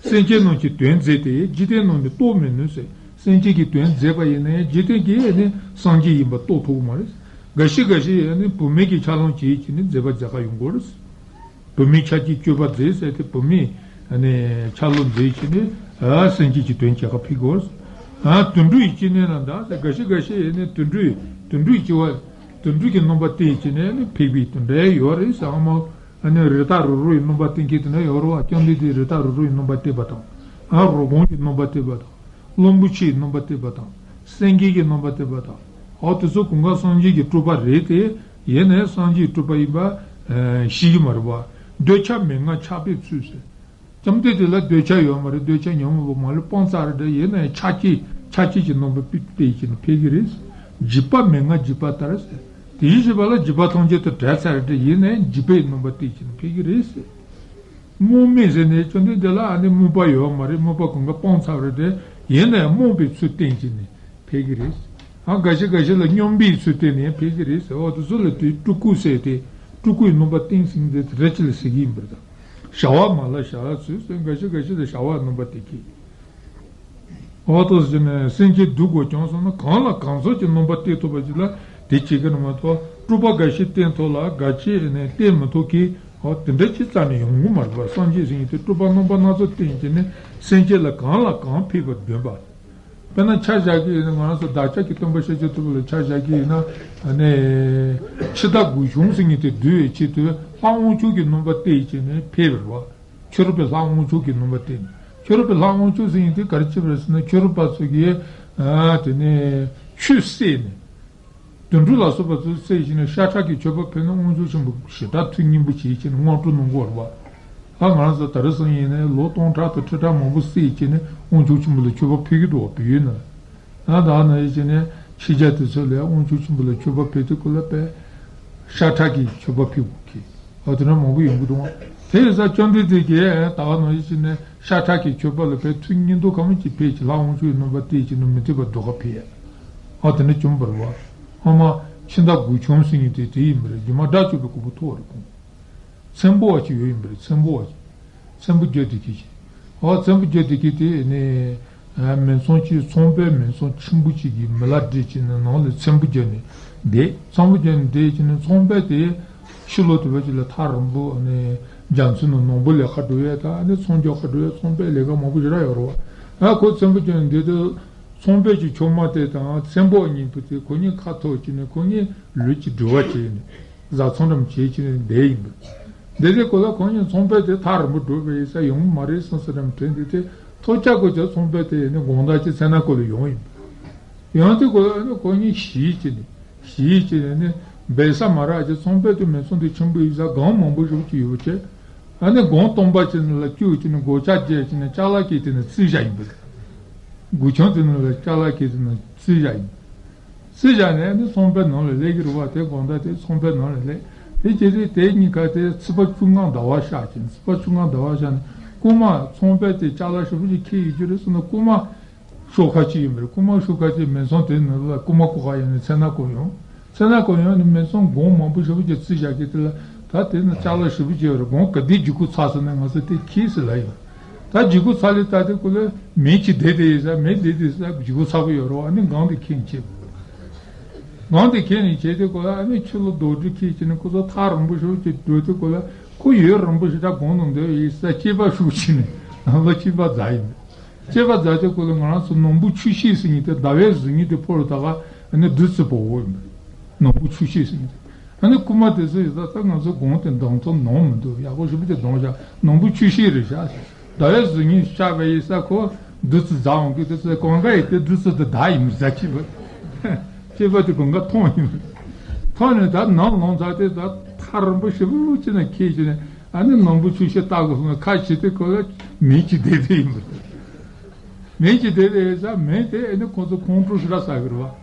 སེམས་ཅན་རྣམས་ཀྱི་དོན་མཛད་དེ། འཇིག་རྟེན་རྣམས་ནི་རྟོགས་མི་ནུས་ཟེར། སེམས་ཅན་གྱི་དོན་མཛད་པ་ཡིན་ན་ཡང་འཇིག་རྟེན་གྱིས་ནི་སངས་རྒྱས་ཡིན་པ་རྟོགས་ཐུབ་ཀྱི་མ་རེད། འགའ་ཞིག་འགའ་ཞིག་ཡང་ནི་བུད་མེད་ཀྱི་ཆ་ལོང་བྱེད་ཀྱི་ནི་མཛད་པ་མཛད་ཁ་ཡོང་གི་རེད། བུད་མེད་ཆ་བྱད་སྤྱོད་པ་མཛད་ཟེར་ཏེ། བུད་མེད་ནི་ཆ་ལོང་མཛད་བྱས་ནས་ཨ་སེམས་ཅན་གྱི་དོན་བྱེད་ཁ་ཕེབས་དགོས། ཨ་དུད་འགྲོ་ཡི་སྐྱེ་གནས་ལ་འདའ་ཟེར། འགའ་ཞིག་འགའ་ཞིག་ཡང་ནི་དུད་འགྲོའི་དུད་འགྲོའི་སྐྱེ་བ། དུད་འགྲོ་གི་རྣམ་པ་བསྟན་བྱས་ནས་ནི་ཕེབས་པའི་དོན་འདྲ་ཡོད་རེད་ཟེར། ཨ་མ་ཨ་ནི་རི་དྭགས་རུ་རུ་ཡི་རྣམ་པ་བསྟན་མཁན་དེ་འདྲ་ཡོད་རེད་བ། བཅོམ་ལྡན་འདས་རི་དྭགས་རུ་རུ་ཡི་རྣམ་པ་བསྟན་པ་དང་། ཨ་རོལ་སྒོམ་གྱི་རྣམ་པ་བསྟན་པ་དང་། གླང་པོ་ཆེའི་རྣམ་པ་བསྟན་པ་དང་། སེང་གེ་གི་རྣམ་པ་བསྟན་པ་དང་། ཨོ་དེ་ཚོ་གང་ག་སངས་རྒྱས་ཀྱི་སྤྲུལ་པ་རེད་དེ། ཡིན་ནའི་སངས་རྒྱས་སྤྲུལ་པ་ཡིན་པ་ ཤེས་ཀྱི་མ་རེད་བ། འདོད་ཆགས་མན་ངག་ཆགས་པའི་ཚུལ་ཟེར། བཅོམ་ལྡན་འདས་ལ་འདོད་ཆགས་ཡོད་མ་རེད། འདོད་ཆགས་ཉོན་མོངས་པ་མ་ལུས་སྤངས་ཚར་རེད། ཡིན་ན་ཡང་ཆགས་བཅས་ཆགས་བཅས་ཀྱི་རྣམ་པ་སྤེལ་བྱས་ནས་འཕེལ་གྱི་རེད། འཇིགས་པ་མན་ངག་འཇིགས་པ་ལྟར་ཟེར། དེ་བཞིན་གཤེགས་པ་ལ་འཇིགས་པ་ཐམས་ཅད་དང་བྲལ་ཚར་རེད། ཡིན་ན་ཡང་འཇིགས་པའི་རྣམ་པ་སྤེལ་བྱས་ནས་འཕེལ་གྱི་རེད་ཟེར། རྨོངས་མེད་ཟེར་ནས་བཅོམ་ལྡན་འདས་ལ་ཨ་ནི་རྨོངས་པ་ཡོད་མ་རེད། རྨོངས་པ་གང་ག་སྤངས་ཚར་བ་རེད། ཡིན་ན་ཡང་རྨོངས་པའི་ཚུལ་བསྟན་བྱས་ནས་འཕེལ་གྱི་རེད། ཨ་འགའ་ཞིག་འགའ་ཞིག་ལ་སྙོམས་པའི་ཚུལ་བསྟན་ནས་འཕེལ་གྱི་རེད་ཟེར། འོ་དེ་ཚོ་ལ་དེ་སྤྲུལ་སྐུ་ཟེར་ཏེ། སྤྲུལ་སྐུའི་རྣམ་པ་བསྟན་ཟེར་མཁན་དེ་རེད་ཅེས་ལ་ཟེར་གྱི་ཡིན་པར་ཐལ། བྱ་བ་མ་ལ་བྱ་བའི་ཚུལ་ཟེར། འགའ་ཞིག་འགའ་ཞིག་ལ་བྱ་བའི་རྣམ་པ་དེ་གྱིས། འོ་དེ་ཟེར་ནས་སེམས་ཅན་སྡུག་དགོས་ཀྱང་གསུངས་ན། གང་ལ་གང་འཚམ་གྱི་རྣམ་པ་བསྟན་ཐུབ་པ་ཅིག་ལ་དེ་བྱེད་ཀྱི་རེད་མ་གཏོགས། སྤྲུལ་པ་འགའ་ཞིག་བསྟན་ཐུབ་ལ་འགའ་ཞིག་ནས་བསྟན་མི་ཐུབ་མཁན། འོ་དེ་འདྲ་ཅིག་རྩ་ནས་ཡོང་གི་མ་རེད་པ། སངས་རྒྱས་ཟེར་མཁན་དེ་སྤྲུལ་པ་རྣམ་པ་སྣ་ཚོགས་བསྟན་བྱས་ནས་སེམས་ཅན་ལ་གང་ལ་གང་ཕན་པར་འདོན་པ། དཔེར་ན་ཆ་བཞག་གི་ཡིན་ན། ང་རང་ཚོ་བདག་ཅག་གི་སྟོན་པ་ཤཱཀྱ་ཐུབ་པ་ལ་ཆ་བཞག་གི་ཡིན་ན། ཨ་ནི་འཆི་བདག་མགོ་ཆུང་ཟེར་མཁན་དེ་འདུལ་བའི་ཆེད་དུ་ལྷ་དབང་ཕྱུག་གི་རྣམ་པ་བསྟན་བྱས་ནས་ཕེབས་པ་རེད་པ། ཁྱད་པར་དུ་ལྷ་དབང་ཕྱུག་གི་རྣམ་པ་བསྟན། ཁྱད་པར་དུ་ལྷ་དབང་ཕྱུག་ཟེར་མཁན་དེ་ག་རེ་བྱས་པ་རེད་ཟེར་ན། ཁྱད་པར་དུ་ཚོ་གིས་ཨ་དེ་ནས་ཆོས་བསྲེས་ནས། དུད་འགྲོ་ལ་སོགས་པ་ཚོ་བསྲེས་བྱས་ནས་ཤ་ཁྲག་གི་མཆོད་པ་ཕུལ་ན་དབང་ཕྱུག་ཆེན་པོ་ཞེ་དྲག་ཐུགས་མཉེས་པོ་བྱེད་ཅེས་ནས་དངོས་གྲུབ་གནང་གི་ཡོད་རེད་པ། ད་ང་རང་ཚོ་དེང་སང་ཡིན་ནའི་ལོ་སྟོང་ཕྲག་དང་ཁྲི་ཕྲག་མང་པོ་བསྲེས་བྱས་ནས་དབང་ཕྱུག་ཆེན་པོ་ལ་མཆོད་པ་ཕུལ་གྱི་འདུག་བ། བོད་ཡུལ་ན། ད་ད་ནང་བཞིན་བྱས་ནས་ཕྱི་རྒྱལ་དེ་ཚོ་ལ་དབང་ཕྱུག་ཆེན་པོ་ལ་མཆོད་པ་ཕུལ་དུས་སྐབས་ལ་དཔེ་ཤ་ཁྲག་གི་མཆོད་པ་ཕུལ་དགོས་ཀྱི། ཨ་དེ་འདྲ་མང་པོ་ཡོང་གི་འདུག་བ། དེ་ཡིན་ཙང་བཅོམ་ལྡན་འདས་ཀྱིས་ད་ག་ནང་བཞིན་བྱས་ནས་ཤ་ཁྲག་གི་མཆོད་པ་ལ་དཔེ་ཐུགས་མཉེས་མདོག་ཁ་མོ་ཅིག་ཕེབས་ཀྱི། ལྷ་དབང་ཕྱུག་གི་རྣམ་པ་བསྟན་བྱས་ནས་མི་འདོད་པ་སྡུག་ག་ཕེབས་ཡ། ཨ་དེ་འདྲ་བྱུང་བ་རེད་པ། སྔོན་མ་འཆི་བདག་མགོ་ཆུང་ཟེར་མཁན་དེ་དེ་ཡིན་པ་རེད། རྗེས་མ་དགྲ་བཅོམ་པའི་གོ་འཕང་ཐོབ་པ་རེད་ཁོང་། ཚེམ་བུ་བ་ཅིག་ཡོད་ཡིན་པ་རེད། ཚེམ་བུ་བ་ཅིག། ཚེམ་བུ་རྒྱུད་སྡེ་བརྒྱད་ཅེས། ཨོ་ཚེམ་བུ་རྒྱུད་སྡེ་བརྒྱད་དེ་ནི་ཨ་མིང་ཚང་གཅིག། ཚོང་དཔོན་མིང་ཚང་ཆེན་པོ་གཅིག་གིས་མི་ལ་སྤྲད་བྱས་ནས་ནང་ལ་ཚེམ་བུ་བརྒྱབ་ནས་བསྡད། ཚེམ་བུ་བརྒྱབ་ནས་བསྡད་བྱས་ནས་ཚོང་དཔོན་དེ་ཕྱི་ལོགས་དེ་བ་ཅིག་ལ་ཐག་རིང་པོ་ནས་རྒྱ་མཚོ་ནང་ནོར་བུ་ལེན་ག་འགྲོ་ཡས་དང་། ཨ་ནི་ཚོང་རྒྱག་ག་འགྲོ་ཡས། ཚོང་དཔོན་ལས་ཀ་མང་པོ་ཞེ་དྲག་ཡོད་རེད་པ། ཨ་ཁོ་ཚེམ་བུ་བརྒྱབ་ནས་བསྡད་དུས་ཚོང་དཔོན་གྱི་ཆུང་མ་དེ་དང་ཚེམ་བུ་བ་གཉིས་པོ་དེ་ཁོ་གཉིས་ཁ་ཐུག་བྱས་ནས་ཁོ་གཉིས་ལུས་ཀྱི་འགྲོ་བ་བྱས་ནས། བཟའ་ཚང་འགྲམ་བྱེད་ཀྱི་བསྡད་ཡིན་པས། འདི་དེ་གོ་ལ་ཁོང་གཉིས་ཚོང་དཔོན་དེ་ཐག་རིང་པོ་འགྲོ་བའི་ས་ཡོང་མ་རེད་བསམ་ས་འགྲམ་དྲན་དུས་དེ་ཐོག་ཆ་གོ་ཅག་ཚོང་དཔོན་དེ་ནི་དགོང་དག་ཅིག་མཚན་ནག་གོ་ལ་ཡོང་ཡིན་པས། ཡོང་དུས་གོ་ལ་ནི་ཁོང་གཉིས་ཞིབ་ཀྱི་ནི་ཞིབ་ཀྱི་ནི་འབད་ས་མ་རག་ཅིག། ཚོང་དཔོན་དེ་མི་ཚོང་དེ་ཆེན་པོ་ཡིན་ས་སྒང་མང་པོ་ཞིག་ཅིག་ཡོད་པ་བྱས། ཨ་ནི་སྒང་སྟོང་པ་ཅིག་ནང་ལ་བཅུག་ཅིག་ནི་སྒོ་ལྕགས་བརྒྱབ་ཅིག་ནི་ཅ་ལག་ཁྱེར་དེ་ནི་རྩིས་བཞག་ཡིན་པས། སྒོ་ཆུང་དེ་ནང་ལ་ཅ་ལག་ཁྱེར་དེ་ནི་རྩིས་བཞག་ཡིན། རྩིས་བཞག་ནས་ནི་ཚོང་པའི་ནང་ལ་སླེབས་ཀྱི་རེད་པ། དེ་དགོང་དག་དེ་ཚོང་པའི་ནང་ལ་སླེབས། དེ་བྱས་དུས་དེ་གཉིས་ཀ་དེ་ཚེས་པ་བཅོ་ལྔ་ཟླ་བ་ཤར་ཅིང་། ཚེས་པ་བཅོ་ལྔ་ཟླ་བ་ཤར་ནས་རྐུན་མ་ཚོང་པའི་དེ་ཅ་ལག་ཞེ་པོ་ཅིག་ཁྱེར་ཡོད་ཀྱི་རེད་ཟེར་ན། རྐུན་མ་ཤོག་ཁ་ཅིག་ཡིན་པ་རེད། རྐུན་མ་ཤོག་ཁ་ཅིག་མི་ཚང་དེ་ནང་ལ་རྐུན་མ་རྐུ་ག་ཡོང་ནས་མཚན་ནག་གོ་ཡོང་། མཚན་ནག་གོ་ཡོང་ནས་མི་ཚང་སྒང་མང་པོ་ཞེ་པོ་ཅིག་རྩིས་བཞག་གི། དེ་ལ་ད་དེ་ནི་ཅ་ལག་ཞེ་པོ་ཅིག་ཡོད་རེད། སྒང་ག་དེ་བརྗེ་པོ་ཚར་སོང་ན་ང་ཚོ་དེ་ཁྱེར་ཟེར་ལབ་ཡོད། ད་བརྗེ་པོ་ཚར་ལས་ད་དེ་ཁོ་ལ་མི་གཅིག་བསྡད་དེ་ཡིན་ས། མི་བསྡད་དེ་ས་བརྗེ་པོ་ཚར་པོ་ཡོད་རེད་པ། ཨ་ནི་སྒང་དེ་ཁྱེར་ནས་བྱས། སྒང་དེ་ཁྱེར་ནས་བྱས་དུས་གོ་ལ། ཨ་ནི་ཕྱི་ལོགས་རྡོག་སྒྲིལ་ཁྱེར་བྱས་ནས་ཁོ་ཚོ་ཐག་རིང་པོ་ཞེ་པོ་ཅིག་འགྲོ་དུས་གོ་ལ། ཁོ་ཡུན་རིང་པོ་ཞེ་དྲག་སྒང་ནང་སྡོད་ཡིན་ས། སྐྱེས་པ་ཤུགས་ཆེ་ནས་ལོ་གཅིག་པ་ཟླ་ཡིན། སྐྱེས་པ་ཟླ་དེ་གོ་ལ་ང་རང་ཚོ་ནོར་བུ་ཆུ་ཤེལ་ཟེར་མཁན་དེ་ཟླ་བའི་གཟུགས་བརྙན་དེ་ཕོ་ལ་ད་ག་ཨ་ནི་བདུད་རྩི་བོ་བོ་ཡིན། ནོར་བུ་ཆུ་ཤེལ་ཟེར་མཁན་དེ། ཨ་ནི་རྐུན་མ་དེ་ཚོ་ཡིན་ས། ད་ང་ཚོ་སྒང་དེ་འདང་ཐོག་ནོར་མི་འདུག། ཡག་པོ་ཞེ་པོ་ཅིག་འདང་བཞག། ནོར་བུ་ཆུ་ཤེལ་རེད་བཞག། ཟླ་བའི་གཟུགས་བརྙན་ཤར་བ་ཡིན་ས། ཁོ་བདུད་རྩི་ཟ་འོང་གི། དེ་ཚོ་གང་ག་ཡིན་དེ་བདུད་རྩི་དེ་ད་ཡིན་ཟ་སྐྱེས་པ། སྐྱེས་པ་དེ་གང་ག་མཐོང་ཡིན། མཐོང་ནས་ད་ནང་ལངས་ཚར་དེ་ད་ཐག་རིང་པོ་ཞེ་པོ་ཅིག་ནས་ཁྱེར་བྱས་ནས། ཨ་ནི་ནོར་བུ་ཆུ་ཤེལ་ལྟ་དགོས་སོང་། ཁ་ཕྱེ་དུས་གོ་ལ་མི་གཅིག་བསྡད་དེ་ཡིན་པ་རེད། མི་གཅིག་བསྡད་དེ་ཡིན་ས། མི་དེ་ཨ་ནི་ཁོ་ཚོ་ཁོང་ཁྲོ་ཞེ་དྲག་ཟ་གི་རེད་པ།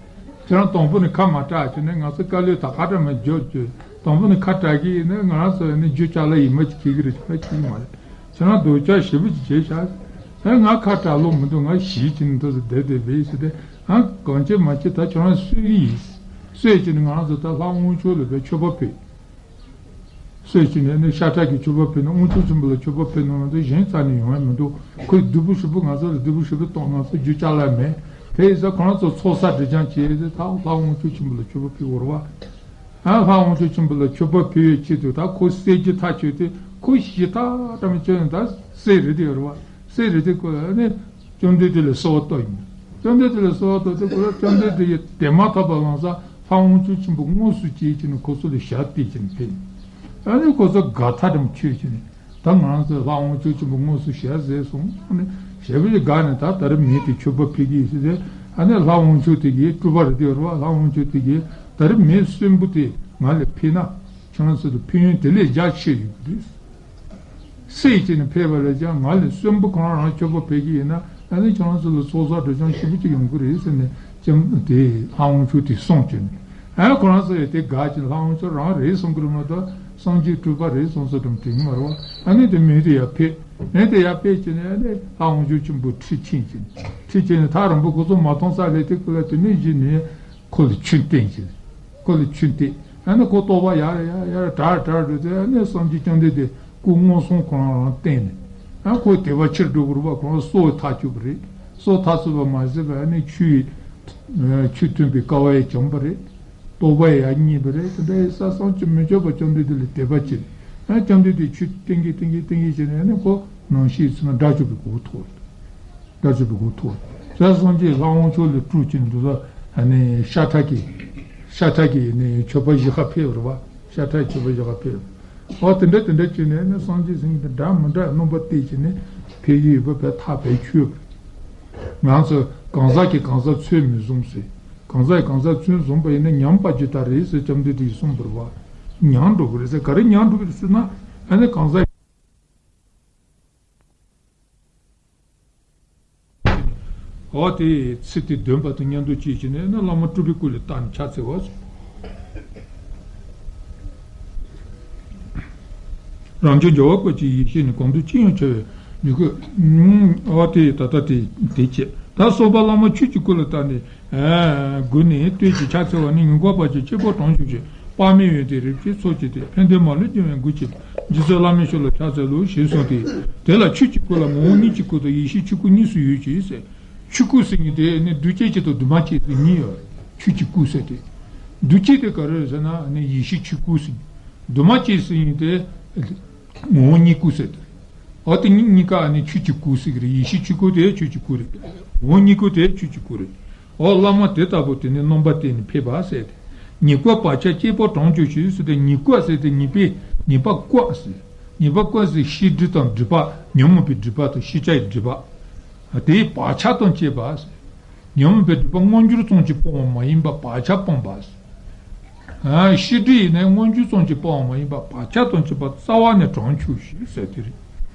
ཁྱེད་རང་དང་པོ་ནས་ཁ་མ་གྲག་བྱས་ནས་ང་ཚོ་དཀའ་ལས་ད་ག་འདྲ་མ་རྒྱོབ་རྒྱོབ། དང་པོ་ནས་ཁ་གྲག་གི་ཡིན་ན་ང་རང་ཚོ་ནི་རྒྱུ་ཅ་ལག་ཡིན་མ་ཅིག་ཁྱེར་གི་རེད། ཅ་ལག་ཁྱེར་གི་མ་རེད། ཁྱེད་རང་སྡུག་ཅག་ཞེ་པོ་ཅིག་བྱས་ཤག། ཨ་ང་ཁ་གྲག་ལོ་མི་འདུག། ང་ཞིག་བྱས་ནས་འདུག་ཟེར་བསྡད་བསྡད་པ་ཡིན་ཟེར་ཏེ། ཨ་གང་བྱེད་མ་བྱེད་ད་ཁྱེད་རང་གསོད་ཀྱི་ཡིན། གསོད་བྱས་ནས་ང་རང་ཚོ་ད་ལྷ་དབང་ཕྱུག་ལ་དཔེ་མཆོད་པ་ཕུལ། གསོད་བྱས་ནས་ནི་ཤ་ཁྲག་གི་མཆོད་པ་ཕུལ་ན། དབང་ཕྱུག་ཆེན་པོ་ལ་མཆོད་པ་ཕུལ་ན་ང་ཚོ་གཞན་རྩ་ནས་ཡོང་ཡ་མི་འདུག། ཁོས་སྡུག་པོ་ཞེ་པོ་ང་ཚོ་ལ་སྡུག་པོ་ཞེ་པོ་གཏོང་། ང་ཚོ་རྒྱུ་ཅ་ལག་མེད། དེ་ཡིན་ཙང་ཁོ་རང་ཚོ་ཚོགས་བསགས་སྒྲིབ་སྦྱང་བྱས་ཏེ་ད་ལྷ་དབང་ཕྱུག་ཆེན་པོ་ལ་མཆོད་པ་ཕུལ་དགོས་རེད་པ། ཨ་ལྷ་དབང་ཕྱུག་ཆེན་པོ་ལ་མཆོད་པ་ཕུལ་བའི་ཆེད་དུ་ད་ཁོ་གསད་རྒྱུ་ཐག་ཆོད་དེ། ཁོ་ཞེ་ཐག་ཏུ་མི་ཆོད་ནས་ད་གསད་རེད་དེ་ཡོད་རེད་པ། གསད་རེད་དེ་ཁོ་ཨ་ནི་བཅོམ་ལྡན་འདས་ལ་གསོལ་བ་བཏབ་ཡིན། བཅོམ་ལྡན་འདས་ལ་གསོལ་བ་བཏབ་དུས་ཁོ་ལ་བཅོམ་ལྡན་འདས་ཀྱིས་དེ་མ་ཐག་པ་ལམ་སང་ལྷ་དབང་ཕྱུག་ཆེན་པོ་དངོས་སུ་སྐྱེས་བྱས་ནས་ཁོ་ཚོ་ལ་ཞབས་བཏེགས་བྱས་ནས་ཕེབས། ཨ་ནི་ཁོ་ཚོ་དགའ་ཐག་ཏུ་མི་ཆོད་བྱས་ནས། ད་ང་རང་ཚོའི་ལྷ་དབང་ཕྱུག་ཆེན་པོ་དངོས་སུ་ཞལ་གཟིགས་སོང་། ཨ་ནི་ཞེ་པོ་ཅིག་དགའ་ནས་ད་ད་རེས་མི་དེ་མཆོད་པ་ཕུལ་གྱི་ཡིན་ཟེར་ཏེ། ཨ་ནི་ལྷ་དབང་ཕྱུག་དེ་གིས་སྤྲུལ་པ་རེད་དེ་ཡོད་རེད་པ། ལྷ་དབང་ཕྱུག་དེ་གིས་ད་རེས་མི་གསོན་པོ་དེ་ང་ལ་ཕུལ་ན། ཁྱེད་རང་ཚོ་ལ་ཕན་ཡོན་དེ་ལས་རྒྱ་ཆེ་ཡོད་ཀྱི་རེད། སྲས་བྱས་ནས་ཕེབས་པ་ལས་ཀྱང་ང་ལས་གསོན་པོ་གང་རང་མཆོད་པ་ཕེབས་ཀྱི་ཡིན་ན། ཨ་ནི་ཁྱེད་རང་ཚོ་ལ་ཚོགས་བསགས་སྒྲིབ་སྦྱང་ཞེ་པོ་ཅིག་ཡོང་གི་རེད་ཟེར་ནས་ལྕམ་དེ་ལྷ་དབང་ཕྱུག་དེས་གསུངས་བྱས་ནས། ཨ་ཁོ་རང་ཚོ་ཡང་དེ་དགའ་བྱས་ནས་ལྷ་དབང་ཕྱུག་རང་རེད་གསུང་གི་རེད་མ་གཏོགས་སངས་རྒྱས་སྤྲུལ་པ་རེད་གསུང་ས་དྲན་དྲན་གྱི་མ་རེད་བ། ཨ་ནི་དེ་མི་དེ་ཡར་ཕེབས། མི་དེ་ཡར་ཕེབས་བྱས་ནས། ཨ་ནི་ལྷ་དབང་ཕྱུག་ཆེན་པོ་ཁྲི་ཕྱིན་བྱས་ནས། ཁྲི་ཕྱིན་ནས་ཐག་རིང་པོ་ཁོ་ཚོ་མ་མཐོང་ས་ལས་དེ་ཁོ་ལ་དེ་ནས་གཞི་ནས། ཁོ་ལ་ཆོས་བསྟན་ཅིང་། ཁོ་ལ་ཆོས་བསྟན། ཨ་ནི་ཁོ་རྟོགས་པ་ཡར་ཡར་ཡར་དྲག་དྲག་འགྲོ་དུས། ཨ་ནི་སངས་རྒྱས་བཅོམ་ལྡན་འདས་སྐུ་མངོན་སུམ་ཁོ་རང་རང་བསྟན་ནས། ཨ་ཁོ་དད་པ་ཆེར་འགྲོ་དགོས་པ། ཁོ་རང་སྲོག་ཐག་ཆོད་པ་རེད། སྲོག་ཐག་ཆོད་པ་མ་ཟད་པ། ཨ་ནི་ཆོས་ཆོས་མཐུན་པའི་སྐལ་བ་ཡང་བྱུང་བ་རེད། རྟོགས་པ་ཡང་རྙེད་པ་རེད། དེ་འདྲ་ཡིན་ཙང་བྱང་ཆུབ་མི་སྐྱོབ་པ་བཅོམ་ལྡན་འདས་ལ་དད་པ་བྱས། ཨ་བཅོམ་ལྡན་འདས་ཆོས་བསྟན་གྱིན་བསྟན་གྱིན་བསྟན་གྱིན་བྱས་ནས། ཨ་ནི་ཁོ་ནང་ཤེས་ཚུལ་ན་དགྲ་བཅོམ་པའི་གོ་ཐོབ། དགྲ་བཅོམ་པའི་གོ་ཐོབ། ས་སངས་རྒྱས་ལྷ་དབང་ཕྱུག་ལས་སྤྲུལ་ཅིང་འདུག་ས། ཨ་ནི་ཤ་ཁྲག་གི། ཤ་ཁྲག་གི་ནི་མཆོད་པ་བཞི་ཁ་ཕེབས་རེད་བ། ཤ་ཁྲག་མཆོད་པ་བཞི་ཁ་ཕེབས། ཨོ་དེ་འདྲ་དེ་འདྲ་བྱས་ནས་ནི་སངས་རྒྱས་ཟེར་མཁན་དེ་འདྲ་མི་འདྲ་རྣམ་པ་བལྟས་བྱས་ནས་ཕེབས་ཀྱི་ཡོད་པ་བས་ཐག་བས་ཆོད། ང་ཚོ་གང་ཟག་གིས་གང་ཟག་ཚོད་མི་བཟུང་ཟེར། གང་ཟག་གིས་གང་ཟག་ཚོད་བཟུང་པ་ཡིན་ན་ཉམས་པ་ཇི་ལྟར་རེད་ཟེར་བཅོམ་ལྡན་འདས་ཀྱིས་གསུངས་པ་རེད་བ། ཉམས་འགྲོ་གི་རེད་ཟེར། ག་རེ་ཉམས་འགྲོ་གི་རེད་ཟེར་ན། ཨ་ནི་གང་ཟག་འོ་དེ་ཚིག་དེ་འདོན་པ་དང་མཉམ་དུ་བྱས་བྱས་ནས་ནི་བླ་མ་སྤྲུལ་པའི་སྐུ་ལ་བལྟས་ནས་ཕྱག་འཚལ་བ། རང་བྱུང་རྒྱལ་བ་སྐུ་ཅན་ཡེ་ཤེས་ནི། གང་དུ་ཅི་ཡང་འཆར་བའི་མྱུ་གུ། འོ་དེ་ད་ལྟ་དེ་དེ་བྱས། ད་གསུམ་པ་བླ་མ་ཆོས་ཀྱི་སྐུ་ལ་བལྟས་ནས། ཨ་གུས་ནས་བསྟོད་ཅིང་ཕྱག་འཚལ་བ་ནི། ཉེར་དགུ་པ་ཅན་གཅེར་བུ་གྲོང་ཁྱེར་ཆེ། དཔག་མེད་ཡོན་ཏན་རིགས་བཞི་ཚོགས་ཀྱིས་བཏུལ། ཕན་བདེ་མ་ལུས་འབྱུང་བའི་མགུལ་གཅིག་པུ། རྗེ་བཙུན་བླ་མའི་ཞབས་ལ་ཕྱག་འཚལ་ལོ། ཞེས་གསུངས་ཏེ། དེ་ལ་ཆོས་ཀྱི་སྐུ་ལ་ངོ་བོ་ཉིད་ཀྱི་སྐུ་དང་ཡེ་ཤེས་ཆོས་སྐུ་གཉིས་སུ་ཡོད་ཅེས་ཟེར། ཆོས་སྐུ་ཟེར་མཁན་དེ་ནི་གདུལ་བྱ་གཅིག་དང་འདུས་མ་བྱས་ཟེར་གཉིས་ཡོད་རེད། ཆོས་ཀྱི་སྐུ་ཟེར་དེ། གདུལ་བྱ་དེ་ག་རེ་རེད་ཟེར་ན་ནི་ཡེ་ཤེས་ཆོས་སྐུ་ཟེར། འདུས་མ་བྱས་ཟེར་མཁན་དེ་ངོ་བོ་ཉིད་སྐུ་ཟེར་དེ་རེད། འོ་དེ་གཉིས་གཉིས་ཀ་ནི་ཆོས་ཀྱི་སྐུ་ཟེར་གི་རེད། ཡེ་ཤེས་ཆོས་སྐུ་དེ་ཆོས་ཀྱི་སྐུ་རེད། ངོ་བོ་ཉིད་སྐུ་དེ་ཆོས་ཀྱི་སྐུ་རེད། འོ་བླ་མ་དེ་ལྟ་བུ་དེ་ནི་རྣམ་པ་བསྟན་ནས་ཕེབས་པ་ཟེར་ཏེ། ཉེར་དགུ་པ་ཅན་གཅེར་བུ་གྲོང་ཁྱེར་ཆེ་ཟེར་ཏེ། ཉེར་དགུ་ཟེར་ཏེ་ཉེར་པའི་ཉེར་པ་དགུ་ཟེར། ཉེར་པ་དགུ་ཟེར་ཤེས་སྒྲིབ་དང་སྒྲིབ་པ། ཉོན་མོངས་པའི་སྒྲིབ་པ་དང་ཤེས་བྱའི་སྒྲིབ་པ། དེའི་བག་ཆགས་དང་བཅས་པ་ཟེར། ཉོན་མོངས་པའི་སྒྲིབ་པ་མངོན་གྱུར་ཙམ་གྱིས་སྤོང་བ་མ་ཡིན་པར་བག་ཆགས་སྤངས་པ་ཟེར། ཨ་ཤེས་སྒྲིབ་ཡིན་ནའི་མངོན་གྱུར་ཙམ་གྱིས་སྤོང་བ་མ་ཡིན་པར་བག་ཆགས་དང་བཅས་པ་རྩ་བ་ནས་གྲོང་ཆོད་ཞིག་ཟེར་དེ་རེད།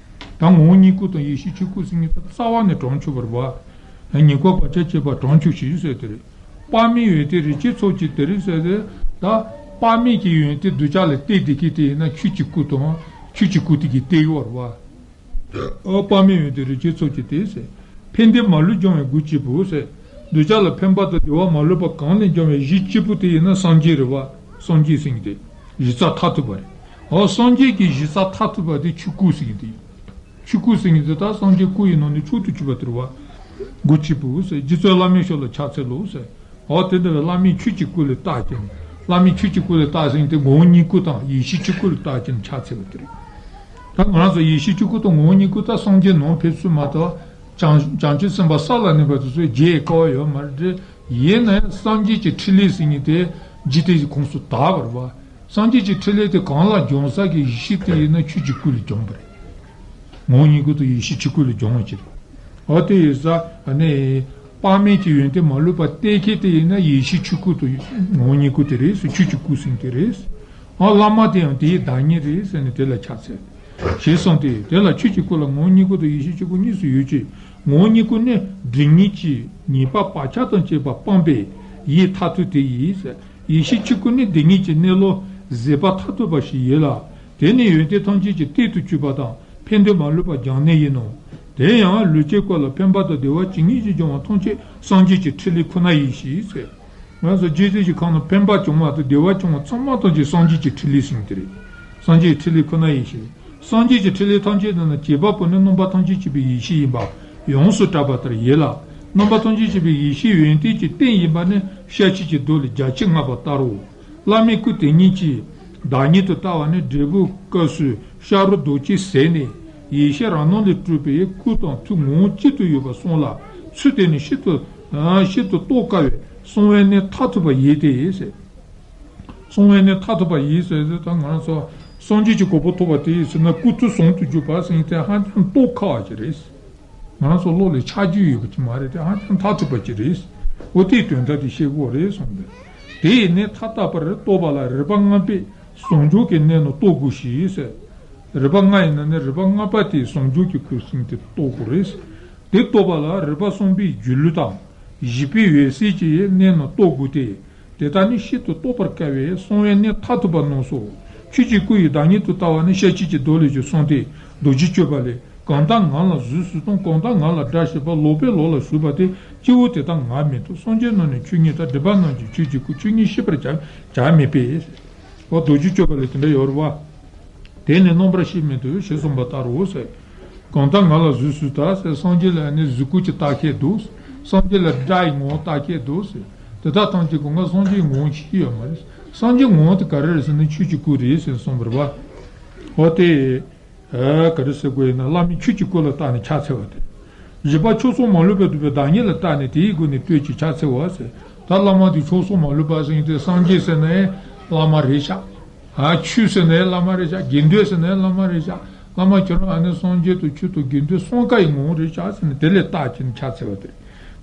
ད་ངོ་བོ་ཉིད་སྐུ་དང་ཡེ་ཤེས་ཆོས་སྐུ་ཟེར་མཁན་དེ་རྩ་བ་ནས་གྲོང་ཆོད་པ་རེད་བ། ཉེར་དགུ་པ་ཅན་གཅེར་བུ་གྲོང་ཁྱེར་ཆེ་ཟེར་དེ་རེད། དཔག་མེད་ཡོན་ཏན་རིགས་བཞི་ཚོགས་ཀྱིས་བཏུལ་ཟེར་ཏེ། ད་དཔག་མེད་ཀྱི་ཡོན་ཏན་གདུལ་བྱ་ལ་སྟེར་བསྡད་མཁན་དེ་ཡིན་ན་ཆོས་ཀྱི་སྐུ་དང་། ཆོས་ཀྱི་སྐུ་དེ་གིས་སྟེར་ཡོད་རེད་བ། ཨོ་དཔག་མེད་ཡོན་ཏན་རིགས་བཞི་ཚོགས་ཀྱིས་བཏུལ་ཟེར། ཕན་བདེ་མ་ལུས་འབྱུང་བའི་མགུལ་གཅིག་པུ་ཟེར། གདུལ་བྱ་ལ་ཕན་པ་དང་བདེ་བ་མ་ལུས་པ་གང་ལས་འབྱུང་བའི་གཞི་གཅིག་པུ་དེ་ཡིན་ན་སངས་རྒྱས་རེད་བ། སངས་རྒྱས་ཟེར་མཁན་དེ་གཞི་རྩ་མཐར་ཐུག་པ་རེད། ཨོ་སངས་རྒྱས་ཀྱི་གཞི་རྩ་མཐར་ཐུག་པ་དེ་ཆོས་སྐུ་ཟེར་མཁན་དེ་ཡིན། ཆོས་སྐུ་ཟེར་མཁན་དེ་ད་སངས་རྒྱས་སྐུ་ཡི་ནང་ནས་མཆོག་ཏུ་གྱུར་པ་དེ་རེད་བ། མགུལ་གཅིག་པུ་ཟེར། རྗེ་བཙུན་བླ་མའི་ཞབས་ལ་ཕྱག་འཚལ་ལོ་ཟེར། འོ་དེ་འདྲ་བའི་བླ་མའི་ཆོས་ཀྱི་སྐུ་ལ་བལྟས་ཀྱང་། བླ་མའི་ཆོས་ཀྱི་སྐུ་ལ་བལྟས་ཟེར་མཁན་དེ་ངོ་བོ་ཉིད་སྐུ་དང་ཡེ་ཤེས་ཆོས་སྐུ་ལ་བལྟས་ཀྱང་ཕྱག་འཚལ་བ་དེ་རེད། ད་ང་རང་ཚོ་ཡེ་ཤེས་ཆོས་སྐུ་དང་ངོ་བོ་ཉིད་སྐུ་ད་སངས་རྒྱས་ནང་ཕེབས་ཚུལ་མ་གཏོགས། བྱང་བྱང་ཆུབ་སེམས་དཔའ་ས་ལ་གནས་པ་དེ་ཚོས་མཇལ་དཀའ་བ་ཡོད་མ་རེད། ཡིན་ན་ཡང་སངས་རྒྱས་ཀྱི་ཕྲིན་ལས་ཟེར་མཁན་དེ་འཇིག་རྟེན་གྱི་ཁོངས་སུ་དར་བ་རེད་བ། སངས་རྒྱས་ཀྱི་ཕྲིན་ལས་དེ་གང་ལ་འབྱུང་ས་གི་གཞི་དེ་ཡིན་ན་ཆོས་ཀྱི་སྐུ་ལ་འབྱུང་བ་རེད། ངོ་བོ་ཉིད་སྐུ་དང་ཡེ་ཤེས་ཆོས་སྐུ་ལ་སྦྱོང་བ་ཅིག་རེད། འོ་དེ་ཡིན་ཙང་ནི། དཔག་མེད་ཀྱི་ཡོན་ཏན་མ་ལུས་པ་སྟེར་མཁན་དེ་ཡིན་ན་ཡེ་ཤེས་ཆོས་སྐུ་དང་ངོ་བོ་ཉིད་སྐུ་དེ་རེད་ཟེར། ཆོས་ཀྱི་སྐུ་ཟེར་དེ་རེད། ཨ་བླ་མ་དེ་ཡང་དེའི་བདག་ཉིད་རེད་ཟེར་ནས་དེ་ལ་ཕྱག་འཚལ། ཞེས་གསུངས་ཏེ། དེ་ལ་ཆོས་ཀྱི་སྐུ་ལ་ངོ་བོ་ཉིད་སྐུ་དང་ཡེ་ཤེས་ཆོས་སྐུ་གཉིས་སུ་ཡོད་ཅིང་། ངོ་བོ་ཉིད་སྐུ་ནི་སྒྲིབ་གཉིས་ཀྱི་ཉེས་པ་བག་ཆགས་དང་བཅས་པ་སྤངས་པས་ཡིད་མཐར་ཐུག་དེ་ཡིན། ཡེ་ཤེས་ཆོས་སྐུ་ནི་བདེན་གཉིས་ཀྱི་གནས་ལུགས་གཟིགས་པ་མཐར་ཐུག་པ་ཞིག་ཡིན་ལ། དེ་ནི་ཡོན་ཏན་ཐམས་ཅད་ཀྱི་གཏེར་དུ་གྱུར་པ་དང་ཕན་བདེ་མ་ལུས་པ་སྦྱང་གནས་ཡིན་ནོ། དེ་ཡང་ལུས་ཅན་སྐུ་ལ་ཕན་པ་དང་བདེ་བ་ཇི་སྙེད་ཅིག་འབྱུང་བ་ཐམས་ཅད་སངས་རྒྱས་ཀྱི་ཕྲིན་ལས་ཁོ་ན་ཡིན་ཞེས་ཟེར། ང་ཚོ་རྗེ་བཙུན་གྱི་ཁོང་ན་ཕན་པ་བྱུང་བ་དང་བདེ་བ་བྱུང་བ་ཚང་མ་ཐམས་ཅད་སངས་རྒྱས་ཀྱི་ཕྲིན་ལས་ཟེར་དེ་རེད། སངས་རྒྱས་ཀྱི་ཕྲིན་ལས་ཁོ་ན་ཡིན་ཞེས། སངས་རྒྱས་ཀྱི་ཕྲིན་ལས་ཐམས་ཅད་དེ་ནི་བྱེད་པ་པོ་ནི་རྣམ་པ་ཐམས་ཅད་མཁྱེན་པའི་ཡེ་ཤེས་ཡིན་པ་ཡོངས་སུ་གྲགས་པ་ལྟར་ཡིན་ལ། རྣམ་པ་ཐམས་ཅད་མཁྱེན་པའི་ཡེ་ཤེས་ཡོན་ཏན་གྱི་རྟེན་ཡིན་པ་ནི་ཤཱཀྱའི་མདོ་ལས་རྒྱ་ཆེར་བསྔགས་པ་ལྟར་རོ། བླ་མའི་སྐུ་དེ་ཉིད་ཀྱི་བདག་ཉིད་དུ་ལྟ་བ་ནི་འབྲས་བུའི་སྐབས་སུ་ཤ་རུས་གདོས་བཅས་ཟད་ནས་ཡེ་ཤེས་རང་སྣང་ལས་སྤྲོས་པའི་སྐུ་དང་ཐུགས་ངོ་བོ་གཅིག་ཏུ་ཡོད་པར་གསུངས་ལ། ཚུལ་དེ་ནི་ཤིན་ཏུ་ཤིན་ཏུ་རྟོགས་དཀའ་བས་གསང་བའི་གནས་མཐར་ཐུག་པ་ཡིན་ཏེ་ཟེར། གསང་བའི་གནས་མཐར་ཐུག་པ་ཡིན་ཟེར་ཏེ། ད་ང་རང་ཚོ་སངས་རྒྱས་ཀྱི་གོ་འཕང་ཐོབ་པ་དེ་ཡིན་ཟེར་ན། སྐུ་ཐུགས་ཟུང་དུ་འཇུག་པ་ཟེར་མཁན་དེ་ཧ་ཅང་རྟོགས་དཀའ་བ་ཅིག་རེད། ང་རང་ཚོ་བློ་ལ་ཆགས་རྒྱུ་ཡོད་པ་ཅིག་མ་རེད་དེ། ཧ་ཅང་མཐར་ཐུག་པ་ཅིག་རེད། འོ་དེའི་དོན་དག་དེ་ཤེས་དགོས་རེད་གསུངས་ཏེ། དེ་ཡི་གནས་མཐའ་དག་པར་རྟོགས་པ་ལ་རིག་པ་ལྔ་པས་ ཟུང་འཇུག་གི་གནས་རྣམས་རྟོགས་དགོས་ཞེས་ཟེར། རིག་པ་ལྔ་ཡིན་ན་ནི་རིག་པ་ལྔ་པ་དེའི་ཟུང་འཇུག་གི་སྐུར་ཟིན་དེ་རྟོགས་དགོས་རེད། དེ་རྟོགས་པ་ལ་རིག་པ་གསུམ་པའི་སྒྱུ་ལུས་དང་། བཞི་པའི་འོད་གསལ་གྱི་གནས་རྣམས་རྟོགས་དགོས་ཏེ། དེ་དག་ནི་ཤིན་ཏུ་རྟོགས་པར་དཀའ་བས་གསང་བའི་གནས་མཐར་ཐུག་པ་རྣམས་སོ། ཆོས་ཀྱི་སྐུ་ཡི་བདག་ཉིད་དུ་ལྟ་བ་ནི་ཤཱཀྱའི་མདོ་ལས་ཀྱང་གསུངས་ཏེ། རྡོ་རྗེ་གཅོད་པ་ལས། གང་དག་ང་ལ་གཟུགས་སུ་དང་། གང་དག་ང་ལ་སྒྲ་ཞེས་པ། ལོག་པའི་ལོག་ལ་ཞུགས་པ་སྟེ། སྐྱེ་བོ་དེ་དག་ང་མིན་ཏོ། སངས་རྒྱས་རྣམས་ནི་ཆོས་ཉིད་དང་། སྒྲིབ་པ་རྣམས་ཀྱང་ཆོས་ཀྱི་སྐུ། ཆོས་ཉིད་ཤེས་པར་བྱ་བྱ་མིན་པས། འོ་རྡོ་རྗེ་གཅོད་པ་ལས་དེ་འདྲ་ཡོད་རེད་བ། དེ་ནི་རྣམ་པར་ཤེས་མིན་ཏོ་ཞེས་གསུངས་པ་ལྟར་རོ་ཟེར། གང་དག་ང་ལ་གཟུགས་སུ་ལྟ་ཟེར། སངས་རྒྱས་ལ་ནི་གཟུགས་སྐུ་གཅིག་ལྟ་མཁན་འདུག། སངས་རྒྱས་ལ་སྒྲ་ཡི་ངོ་བོ་ལྟ་མཁན་འདུག་ཟེར། དེ་དག་ཐམས་ཅད་ཀྱི་ངོ་སངས་རྒྱས་ངོ་བོ་ཤེས་ཀྱི་ཡོད་མ་རེད། སངས་རྒྱས་ངོ་བོ་དེ་ག་རེ་རེད་ཟེར་ན་ཆོས་ཀྱི་སྐུ་རེད་ཟེར་གསུངས་པ་རེད་བ། འོ་དེ། ཨ། ག་རེ་ཟེར་དགོས་ཡིན་ན་བླ་མས་ཆོས་ཀྱི་སྐུ་ལ་བལྟས་ནས་ཕྱག་འཚལ་བ་སྟེ། བཞི་པ་ཆོས་གསུམ་མ་ལུས་པ་སྡུད་པའི་བདག་ཉིད་ལ་བལྟས་ནས་དེའི་སྒོ་ནས་བསྟོད་ཅིང་ཕྱག་འཚལ་བ་ཟེར། ད་བླ་མ་དེ་ཆོས་གསུམ་མ་ལུས་པ་ཟེར་ཡིན་ཏེ་སངས་རྒྱས་ཟེར་ན་ཡང་བླ་མ་རེད་ཤག། ཨ། ཆོས་ཟེར་ན་ཡང་བླ་མ་རེད་ཤག། དགེ་འདུན་ཟེར་ན་ཡང་བླ་མ་རེད་ཤག། བླ་མ་ཁྱོད་རང་ཨ་ནི་སངས་རྒྱས་དང་ཆོས་དང་དགེ་འདུན་གསུམ་ཀ་ཡི་ངོ་བོ་རེད་ཤག་ཟེར་ནས་དེ་ལ་བལྟས་ཀྱིན་ཕྱག་འཚལ་བ་སྟེ།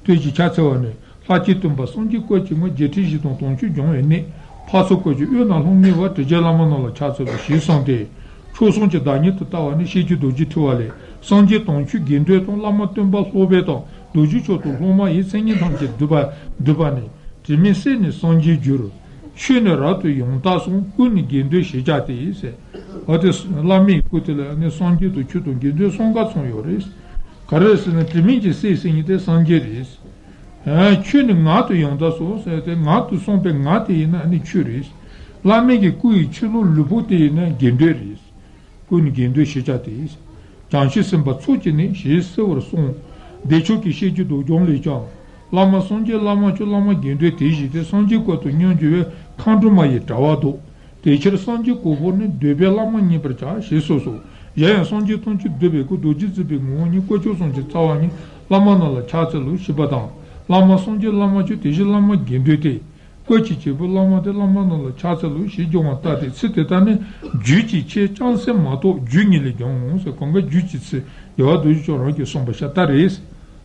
བསྟོད་ཅིང་ཕྱག་འཚལ་བ་ནི། ལྷ་སྐྱེས་སྟོན་པ་སངས་རྒྱས་སྐུ་གཅིག་ངོ་། བརྒྱད་ཁྲི་བཞི་སྟོང་དུང་ཕྱུར་འབྱུང་བའི་གནས། འཕགས་ཚོགས་སྐུ་གཅིག་དབུས་ན་ལྷང་ངེ་བ། དྲི་རྒྱལ་བླ་མ་རྣམས་ལ་ཕྱག་འཚལ་ལོ་ཞེས་གསུངས་ཏེ། ཆོས་གསུམ་གྱི་བདག་ཉིད་དུ་ལྟ་བ་ནི་ཤེས་རྒྱུད་རྡོ་རྗེ་ཐེག་པ་ལས། སངས་རྒྱས་དུང་ཕྱུར་དགེ་འདུན་དང་། བླ་མ་སྟོན་པ་སློབ་དཔོན་དང་། རྡོ་རྗེ་མཆོག་ཏུ་སློབ་མ་ཡི། མཚན་ཉིད་ཐམས་ཅད་འདུས་པ་འདུས་པ་ནི། དྲི་མེད་སྲས་ནི་སངས་རྒྱས་འགྱུར། ཆོས་ནི་རབ་ཏུ་ཡོངས་དག་གསུངས། སྐུ་ནི་དགེ་འདུན་ཞེས་བྱ་སྟེ་ཟེར། འོ་དེ་བླ་མའི་སྐུ་དེ་ལ་ནི་སངས་རྒྱས་དང་ཆོས་དང་དགེ་འདུན་གསུམ་ཀ་ཚང་ཡོད་རེད། ག་རེ་ཟེར་ན་དྲི་མེད་ཀྱི་སྲས་ཟེར་མཁན་དེ་སངས་རྒྱས་རེད། ཨ། ཆོས་ནི་ངག་ཏུ་ཡོངས་དག་གསུངས་ཟེར་ཏེ་ངག་ཏུ་གསུངས་པའི་ངག་དེ་ཡིན་ན་ནི་ཆོས་རེད། བླ་མའི་གི་སྐུ་ཡི་ཆོས་ལུང་ལུས་པོ་དེ་ཡིན་ན་དགེ་འདུན་རེད། སྐུ་ནི་དགེ་འདུན་ཞེས་བྱ་སྟེ། བྱང་ཆུབ་སེམས་དཔའ་ཚོགས་ཀྱིས་ནི་ཞེས་གསོལ་བར་གསུངས། བདེ་མཆོག་གི་བཤད་རྒྱུད་སྡོད་སྦྱོང་ལས་ཀྱང་། བླ་མ་སངས་རྒྱས་བླ་མ་མཆོག་བླ་མ་དགེ་འདུན་དེ་བཞིན་ཏེ། སངས་རྒྱས་སྐུ་དང་མཉམ་འབྱོར་བའི་མཁའ་འགྲོ་མ་ཡི་དྲ་བ་བདོག། དེ་ཕྱིར་སངས་རྒྱས་གོ་འཕང་ནི། འདོད་པས་བླ་མ་མཉེས་པར་བྱ། ཞེས་གསུངས་སོ། གཞན་ཡང་སངས་རྒྱས་དུང་ཕྱུར་བསྡུས་པའི་སྐུ། རྡོ་རྗེ་བརྩེགས་པའི་ངོ་བོ་ཉིད། སྐུ་མཆོག་གསུམ་གྱི་རྩ་བ་ཉིད། བླ་མ་རྣམས་ལ་ཕྱག་འཚལ་ལོ་ཞེས་པ་དང་། བླ་མ་སངས་རྒྱས་བླ་མ་མཆོག་དེ་བཞིན་བླ་མ་དགེ་འདུན་ཏེ། སྐུ་གཅིག་གཅིག་པུ་བླ་མ་དེ་བླ་མ་རྣམས་ལ་ཕྱག་འཚལ་ལོ་ཞེས་སྦྱོང་བ་ལྟ་སྟེ། ཚིག་དེ་དག་ནི་རྒྱུད་ཀྱི་ཆེད་ཅུང་ཟད་མ་གཏོགས་རྒྱུད་གཉིས་ལས་འབྱུང་ངོ་། ཟེར་གང་ག་རྒྱུད་ཀྱི་ཚིག་རྒྱལ་བ་རྡོ་རྗེ་འཆང་རང་གིས་གསུངས་པ་ཤ་སྟག་རེད།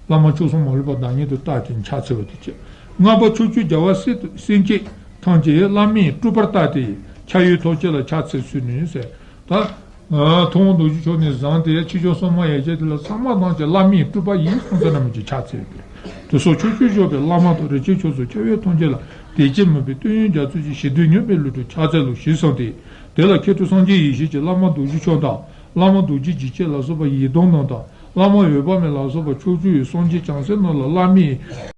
བླ་མ་ཆོས་གསུམ་མ་ལུས་པ་བདག་ཉིད་དུ་ལྟ་སྟེ་ཕྱག་འཚལ་བ་དེ་བྱས། ལྔ་པ་ཕྱོགས་བཅུའི་རྒྱལ་བ་སྲས་སྲས་བཅས་ཐམས་ཅད་བླ་མའི་སྤྲུལ་པར་བལྟ་སྟེ། ཕྱག་གཡས་ཐམས་ཅད་ལ་ཕྱག་འཚལ་ཚུལ་ནི་ཟེར། ད། ཐུབ་དབང་རྡོ་རྗེ་མཆོག་ནས་བཟུང་སྟེ་ཆོས་སྐྱོང་སྲུང་མ་ཡན་ཆད་དེ་ལ་ཚང་མ་ཐམས་ཅད་བླ་མའི་སྤྲུལ་པ་ཡིན་གསུངས་ཏེ་རྣམ་གྱིས་ཕྱག་འཚལ་ཏེ། དེ་སོགས་ཕྱོགས་བཅུར་བཞུགས་པའི་བླ་མ་དང་རིགས་ཅན་ཆོས་སྲུང་ཁྱབ་ཡུལ་ཐམས་ཅད་ལ་དད་ཅིང་མོས་པའི་བསྟོད་སྙོམས་རྒྱ་མཚོ་ཆེ། ཞི་དུལ་སྙོམས་པའི་བློ་གྲོས་ཕྱག་འཚལ་ལོ་ཞེས་གསུངས་ཏེ། དེ་ལ་མཁས་གྲུབ་སངས་རྒྱས་ཡེ་ཤེས་ཀྱི་བླ་མ་རྡོ་རྗེ་འཆང་དང་། བླ་མ་རྡོ་རྗེ་འཇིགས་བྱེད་ལ་སོགས་པ་ཡི་དམ་རྣམས་དང་། བླ་མ་འོད་དཔག་མེད་ལ་སོགས་པ་ཕྱོགས་བཅུ་ཡི་སངས་རྒྱས་བྱང་སེམས་རྣམས་ལ་བླ་མའི་